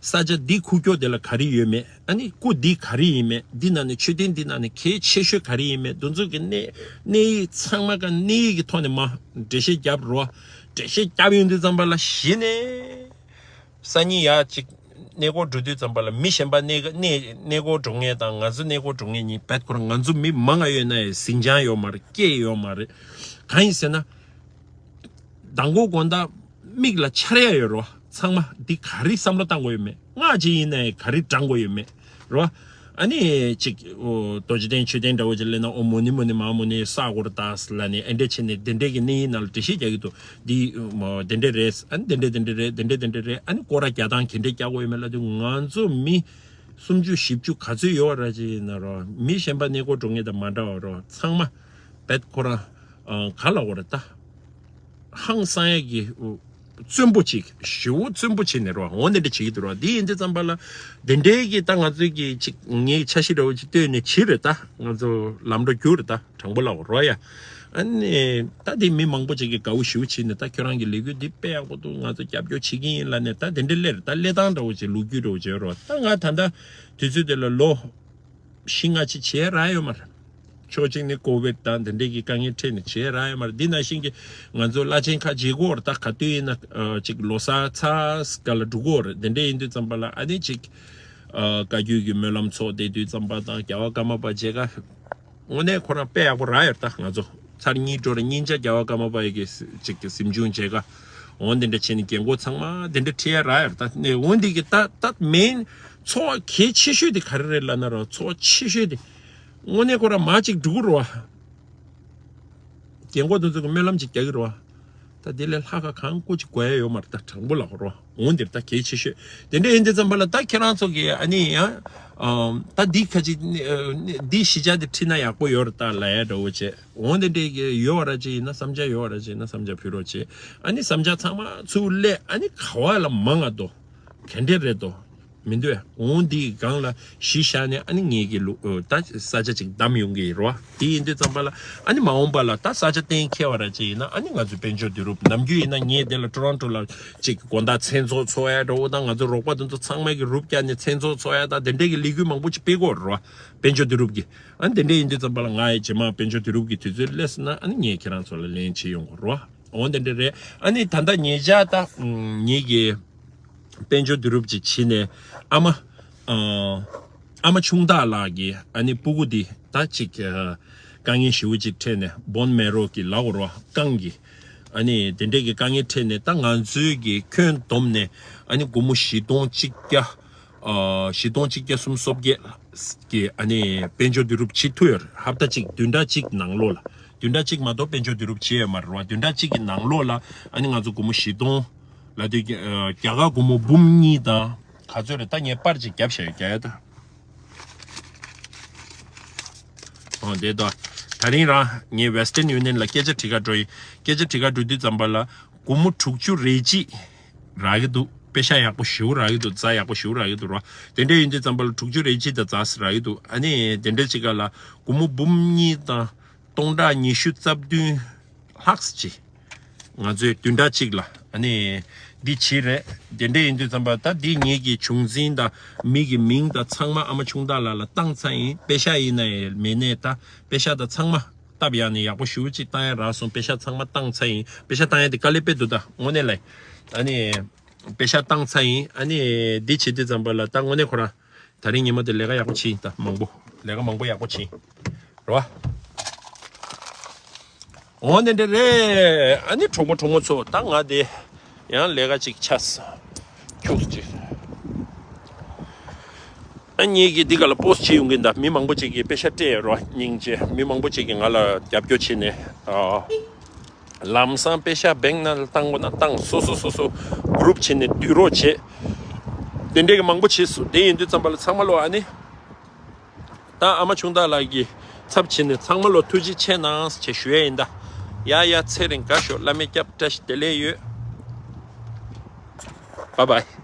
ས་ཆ་འདི་ཁུག་ཀྱོག་དེ་ལ་ག་རེ་ཡོད་མེད། ཨ་ནི་སྐུ་འདི་ག་རེ་ཡིན་མེད། འདི་ནང་ནས་མཆོད་རྟེན་འདི་ནང་ནས་གལ་ཆེ་ཤོས་ག་རེ་ཡིན་མེད། འདི་ཚོ་གི་གནས་གནས་ཡིག་ཚང་མ་ག་གནས་ཡིག་གི་ཐོག་ནས་མ་འགྲེལ་བཤད་རྒྱབ་རོགས། འགྲེལ་བཤད་རྒྱབ་ཡོང་དུས་ཙམ་པ་ལ་གཞི་ནས། སང་ཉིན་ཡར་གཅིག་གནས་སྐོར་འགྲོ་དུས་ཙམ་པ་ལ་མི་གཞན་པ་གནས་གནས་གནས་སྐོར་འགྲོ་མཁན་དང་ང་ཚོ་གནས་སྐོར་འགྲོ་མཁན་གཉིས་བེད་ཁོ་རང་། ང་ཚོ་མི་མང་ང་ཡོད་ན་ཡང་ཟིང་ཆ་ཡོད་མ་རེད། སྐད་ཡོད་མ་རེད། གང་ཡིན་ཟེར་ན། མདང་དགོང་དགོང་དག་མིག་ལ་འཆར་ཡ་ཡོད་རོ། ཚང་མ་འདི་ག་རེ་བསམ་བློ་བཏང་དགོས་ཡོད་མེད། སྔགས་ཅིག་ཡིན་ན་ཡང་ག་རེ་བགྲང་དགོས་ཡོད་མེད་རོ། ཨ་ནི་ཅིག་ཨོ་རྡོ་རྗེ་གདན་མཆོད་རྟེན་འདྲ་བོ་ཅིག་སླེབས་ན། ཨོ་མོ་ནི་མོ་ནི་མ་མོ་ནི་ས་གོར་དག་ལ་ནི་ཨེ་འདྲ་བྱས་ནས་དེ་འདྲས་ཀྱི་གནས་ཡིན་ན་ལ་འགྲེལ་བཤད་རྒྱག་གི་འདུག་འདི་མོ་དེ་འདྲས་རེད། ཨ་ནི་དེ་འདྲས་དེ་འདྲས་རེད། དེ་འདྲས་དེ་འདྲས་རེད། ཨ་ནི་སྐོར་ར་རྒྱག་སྟངས་ག་འདྲས་རྒྱག་དགོས་ཡོད་མེད་ལབ་དུས། ང་ཚོ་མི་སུམ་ཅུ་བཞི་བཅུ་ག་ཚོད་ཡོད་ར་ཅིག་ཡིན་ན་རོ། མི་གཞན་པ་གནས་སྐོར་འགྲོ་མཁན་དང་མ་འདྲ་བ་རོ། ཚང་མ་བེད་ཁོ་རང་ག་ལ་འོ་ར་ད། ཧང་སང་ཡས་ཀྱི་བཙོན་པོ་ཅིག་ཞེ་པོ་བཙོན་པོ་བྱས་ནས་རོ། འོ་འདི་འདྲ་བྱེད་ཀྱི་འདུག་རོ། འདི་ཡིན་དུས་ཙམ་པ་ལ་འདི་འདྲའི་གི་ད་ང་ཚོའི་གི་ཅིག་ངའི་འཆར་གཞི་འདྲ་བོ་ཅིག་བཏོད་ནས་བྱེད་རེད་ད། ང་ཚོ་ལམ་འགྲོ་རྒྱུག་རེད་ད། དྲང་པོ་ལབ་རོ་ཡ། ཨ་ནི་ད་འདི་མི་མང་པོ་ཅིག་གིས་དགའ་བོ་ཞེ་པོ་བྱས་ནས། ད་ཁྱོད་རང་གི་ལས་འགུལ་འདི་དཔེ་ཡག་པོ་འདུག་ང་ཚོ་རྒྱབ་སྐྱོར་བྱེད་ཀྱི་ཡིན་ལབ་ནས། ད་འདི་འདྲ་སླེབས་རེད་ད། སླེབས་སྟངས་འདྲ་བོ་ཅིག་ལོ་རྒྱུས་འདྲ་བོ་ཅིག་རོ། ད་ང་ད་ལྟ་དུས་ཚོད་འདི་ལ་ལོ་བཞི་ལྔ་ཅིག་བྱས་རག་ཡོད་མ་རེད། ཕྱོགས་གཅིག་ནས་ཀོ་བིད་དང་དེ་འདྲས་ཀྱི་དཀའ་ངལ་འཕྲད་ནས་བྱས་རག་ཡོད་མ་རེད། འདི་ནང་བཞིན་གྱི་ང་ཚོ་བླ་ཆེན་ཁག་བརྗེ་གི་ཡོད་རེད་ད། ག་དུས་ཡིན་ན་ཨ་ཅིག་ལོ་གསར་ཚར་སྐབས་ལ་འགྲོ་གི་ཡོད་རེད། དེ་འདྲས་ཡིན་དུས་ཙམ་པ་ལ་ཨ་ནི་ཅིག་ཨ་བཀའ་བརྒྱུད་ཀྱི་སྨོན་ལམ་ཚོགས་བསྡད་དུས་ཙམ་པ་དང་། རྒྱལ་བ་ཀརྨ་པ་མཇལ་ཁ་དངོས་གནས་ཁོ་རང་དཔེ་ཡག་པོ་རག་ཡོད་རེད་ད། ང་ཚོ་ཚར་གཉིས་འགྲོ་རེད། གཉིས་ཆ་རྒྱལ་བ་ཀརྨ་པ་ཡི་གི་ཅིག་གི་གཟིམ་ཆུང་མཇལ་ཁ་འོ་དེ་འདྲ་བྱས་ནས་རྒན་གོག་ཚང་མ་དེ་འདྲ་ཁྲིད་ཡ་རག་ཡོད་རེད་ད། ནས་འོ་འདི་གི་ད་ད་མེན་ཚོགས་གལ་ཆེ་ཤོས་དེ་ག་རེ་རེད་ལབ་ན་རོ། ཚོགས་ཆེ་ཤོས་དེ། དངོས་གནས་ཁོ་རང་མ་ཅིག་འགྲོ་གི་རེད་བ། རྒན་གོག་དེ་ཚོ་གི་སྨོན་ལམ་ཅིག་རྒྱག་གི་རེད་བ། ད་དེ་ལས་ལྷག་ག་གང་སྐུ་ཅིག་དགོས་ཡ་ཡོད་མ་རེད་ད། དྲང་པོ་ལབ་རོ། འོ་འདིར་ད་གལ་ཆེ་ཤོས་དེ་འདྲ་ཡིན་དུས་ཙམ་པ་ལ། ད་ཁྱེད་རང་ཚོ་གི་ཨ་ནི་ཡང་ཨམ་ད་འདི་ཁ་ཅིག་འདི་གཞིས་ཆགས་འདི་ཁྲིད་ན་ཡག་པོ་ཡོད་རེད་ད་ལབ་ཡ་འདྲ་བོ་བྱས། འོ་འདི་འདྲའི་གི་ཡོད་ར་ཅིག་ཡིན་ན། བསམ་འཆར་ཡོད་ར་ཅིག་ཡིན་ན་བསམ་འཆར་ཕུལ་རོགས་བྱེད། ཨ་ནི་བསམ་འཆར་ཚང་མ་ཚུར་སླེབས། ཨ་ནི་ག་བ་ལ་མང་ང་དོ། ག་འདྲས་རེད་དོ། མི་འདུག་འོ་འདིའི་སྒང་ལ་གཞི་བཞག་ནས་ཨ་ནི་ངེད་ཀྱི་ལུ་ཨོ་ད་ས་ཆ་ཅིག་བདམས་ཡོང་གི་ཡིན་རོ། དེ་ཡིན་དུས་ཙམ་པ་ལ་ཨ་ནི་མ་འོངས་པ་ལ་ད་ས་ཆ་གཏན་འཁེལ་བ་ར་ཅིག་ཡིན་ན། ཨ་ནི་ང་ཚོའི་དཔལ་འབྱོར་བསྡུ་རུབ། ནམ་རྒྱུན་ཡིན་ན་ངས་དེ་ལ་ཊོ་རོན་ཊོ་ལ་ཅིག་དགོང་དག་མཚན་ཚོགས་ཚོགས་ཡ་འདྲ་བོ་དང་། ང་ཚོ་རོགས་པ་དེ་ཚོ་ཚང་མ་གི་རུབ་བརྒྱབ་ནས་མཚན་ཚོགས་ཚོགས་ཡ་དང་། དེ་འདྲས་ཀྱི་ལས་འགུལ་མང་པོ་ཅིག་སྤེལ་གི་ཡོད་རེད་རོ། དཔལ་འབྱོར་བསྡུ་རུབ་ཀྱི། ཨ་ནི་དེ་འདྲས་ཡིན་དུས་ཙམ་པ་ལ་ང་ཡི་རྗེས་མ་དཔལ་འབྱོར་བསྡུ་རུབ་ཀྱི་དུས་ཚོད་སླེབས་སོང་ན། ཨ་ནི་ངས་ཁྱེད་རང་ཚོ་ལ་ལན་བྱེད་ཡོང་གི་རོ། འོ་དེ་འདྲས་རེད། ཨ་ནི་ད་ལྟ་ཉེ་ཆར་ད་ངེད་ཀྱི་དཔལ་འབྱོར་བསྡུ་རུབ་ཅིག་བྱས་ནས། ཨ་མ་ཨ་ཨ་མ་ཆུང་བདག་ལགས་ཀྱི་ཨ་ནི་སྤུ་གུ་འདི་ད་ཅིག་ཨ་དཀའ་ངལ་ཞེ་པོ་ཅིག་འཕྲད་ནས། བོན་མེ་རོ་གི་ལབ་དགོས་རེད་བ། རྐང་གི། ཨ་ནི་དེ་འདྲས་ཀྱི་དཀའ་ངལ་འཕྲད་ནས། ད་ང་ཚོའི་གི་ཁྱོན་བསྡོམས་ནས་ཨ་ནི་སྒོར་མོ་བཞི་སྟོང་གཅིག་བརྒྱ་ཨ་བཞི་སྟོང་གཅིག་བརྒྱ་སུམ་ཅུ་སོ་བརྒྱད་ཀྱི་ཨ་ནི་དཔལ་འབྱོར་བསྡུ་རུབ་བྱེད་ཐུབ་ཡོད་རེད། ཧབ་ཏ་གཅིག་བདུན་ཕྲག་གཅིག་ནང་ལོགས་ལ། བདུན་ཕྲག་གཅིག་མ་གཏོགས་དཔལ་འབྱོར་བསྡུ་རུབ་བྱེད་ཡོད་མ་རེད་བ། བདུན་ཕྲག་གཅིག་གི་ནང་ལོགས་ལ་ཨ་ནི་ང་ཚོ་སྒོར་མོ་བཞི་སྟོང་ལབ་དུས་ཀྱི་ཨ་རྒྱ་གར་སྒོར་མོ་འབུམ་གཉིས་དང་ག་ཚོད་རེད། ད་ངས་པར་ཅིག་བརྒྱབ་བཞག་ཡོད། རྒྱག་ཡ་ད། ཨོ་དེ་ད། ད་རིང་རང་ངས་Western Union་ལ་སྐད་ཆ་དྲི་ག་འགྲོ་ཡིན། སྐད་ཆ་དྲི་ག་འགྲོ་དུས་ཙམ་པ་ལ་སྒོར་མོ་དྲུག་ཅུ་རེ་གཅིག་རག་གི་འདུག་པེ་ཤ་ཡག་པོ་ཞེ་པོ་རག་གི་འདུག་རྫ་ཡག་པོ་ཞེ་པོ་རག་གི་འདུག་ར། དེ་འདྲ་ཡིན་དུས་ཙམ་པ་ལ་དྲུག་ཅུ་རེ་གཅིག་དང་རྫ་རག་གི་འདུག་ཨ་ནི་དེ་འདྲ་ཅིག་ག་ལ་སྒོར་མོ་འབུམ་གཉིས་དང་སྟོང་ཕྲག་ཉི་ཤུ་རྩ་བདུན་ལྷག་ཅིག་ང་ཚོས་བདུན་ཕྲག་གཅིག་ལ་ཨ་ནི་འདི་བྱེད་རེད། དེ་འདྲ་ཡིན་དུས་ཙམ་པ་ད་འདི་ངེད་ཀྱི་བྱུང་འཛིན་དང་མི་གི་མིང་དང་ཚང་མ་ཨ་མ་ཆུང་བདག་ལགས་ལ་བཏང་ཚར་ཡིན། པེ་ཤ་ཡིན་ན་ཡང་མེད་ནས། ད་པེ་ཤ་དང་ཚང་མ་སྟབས་ཡག་ནས་ཡག་པོ་ཞེ་པོ་ཅིག་བཏང་ཡ་རག་སོང་། པེ་ཤ་ཚང་མ་བཏང་ཚར་ཡིན། པེ་ཤ་བཏང་ཡ་དེ་དཀའ་ལས་དཔེ་འདུག་ད་དངོས་གནས་ལ། ཨ་ནི་པེ་ཤ་བཏང་ཚར་ཡིན། ཨ་ནི་འདི་བྱེད་དུས་ཙམ་པ་ལ་ད་དངོས་གནས་ཁོ་རང་ད་རིང་ཉི་མ་དེ་ལས་ཀ་ཡག་པོ་བྱེད་ཡིན། ད་མང་པོ་ལས་ཀ་མང་པོ་ཡག་པོ་བྱེད་ཡིན་རེད་བ། འོ་དེ་འདྲ་རེད། ཨ་ནི་གྲོགས་མོ་གྲོགས་མོ་ཚོ། ད་ང་དེ་ཡང་ལས་ཀ་ཅིག་ཆགས་ཁྱུག་ཅིག་ཨ་ངེད་ཀྱིས་འདི་ག་ལ་པོ་སི་ཊི་བྱེད་ཡོང་གི་ཡིན། ད་མི་མང་པོ་ཅིག་གིས་པེ་ཤ་སྤྲད་ཡོད་རེད་བ། སྙིང་རྗེ། མི་མང་པོ་ཅིག་གིས་ང་ལ་རྒྱབ་སྐྱོར་བྱས་ནས། ཨ་ལམ་སང་པེ་ཤ་བེང་ནང་ལ་བཏང་དགོས་ན་བཏང་། སོ་སོ་སོ་སོ་གུ་རུབ་བྱས་ནས་བསྡུ་རོགས་བྱེད། དེ་འདྲས་ཀྱི་མང་པོ་བྱས་སོང་། དེ་ཡིན་དུས་ཙམ་པ་ལ་ཚང་མ་ལོ་ཨ་ནི། ད་ཨ་མ་ཆུང་བདག་ལགས་ཀྱི་ཚབ་བྱས་ནས་ཚང་མ་ལོ་ཐུགས་རྗེ་ཆེ་གནང་ཞེས་ཞུ་ཡས་ཡིན། ད་ཡ་ཡ་ཚེ་རིང་དགའ་ཤོག་བླ་མས་སྐྱབས། བཀྲ་ཤིས་བདེ་ལེགས་ཡོད། བཱའི་བཱའི།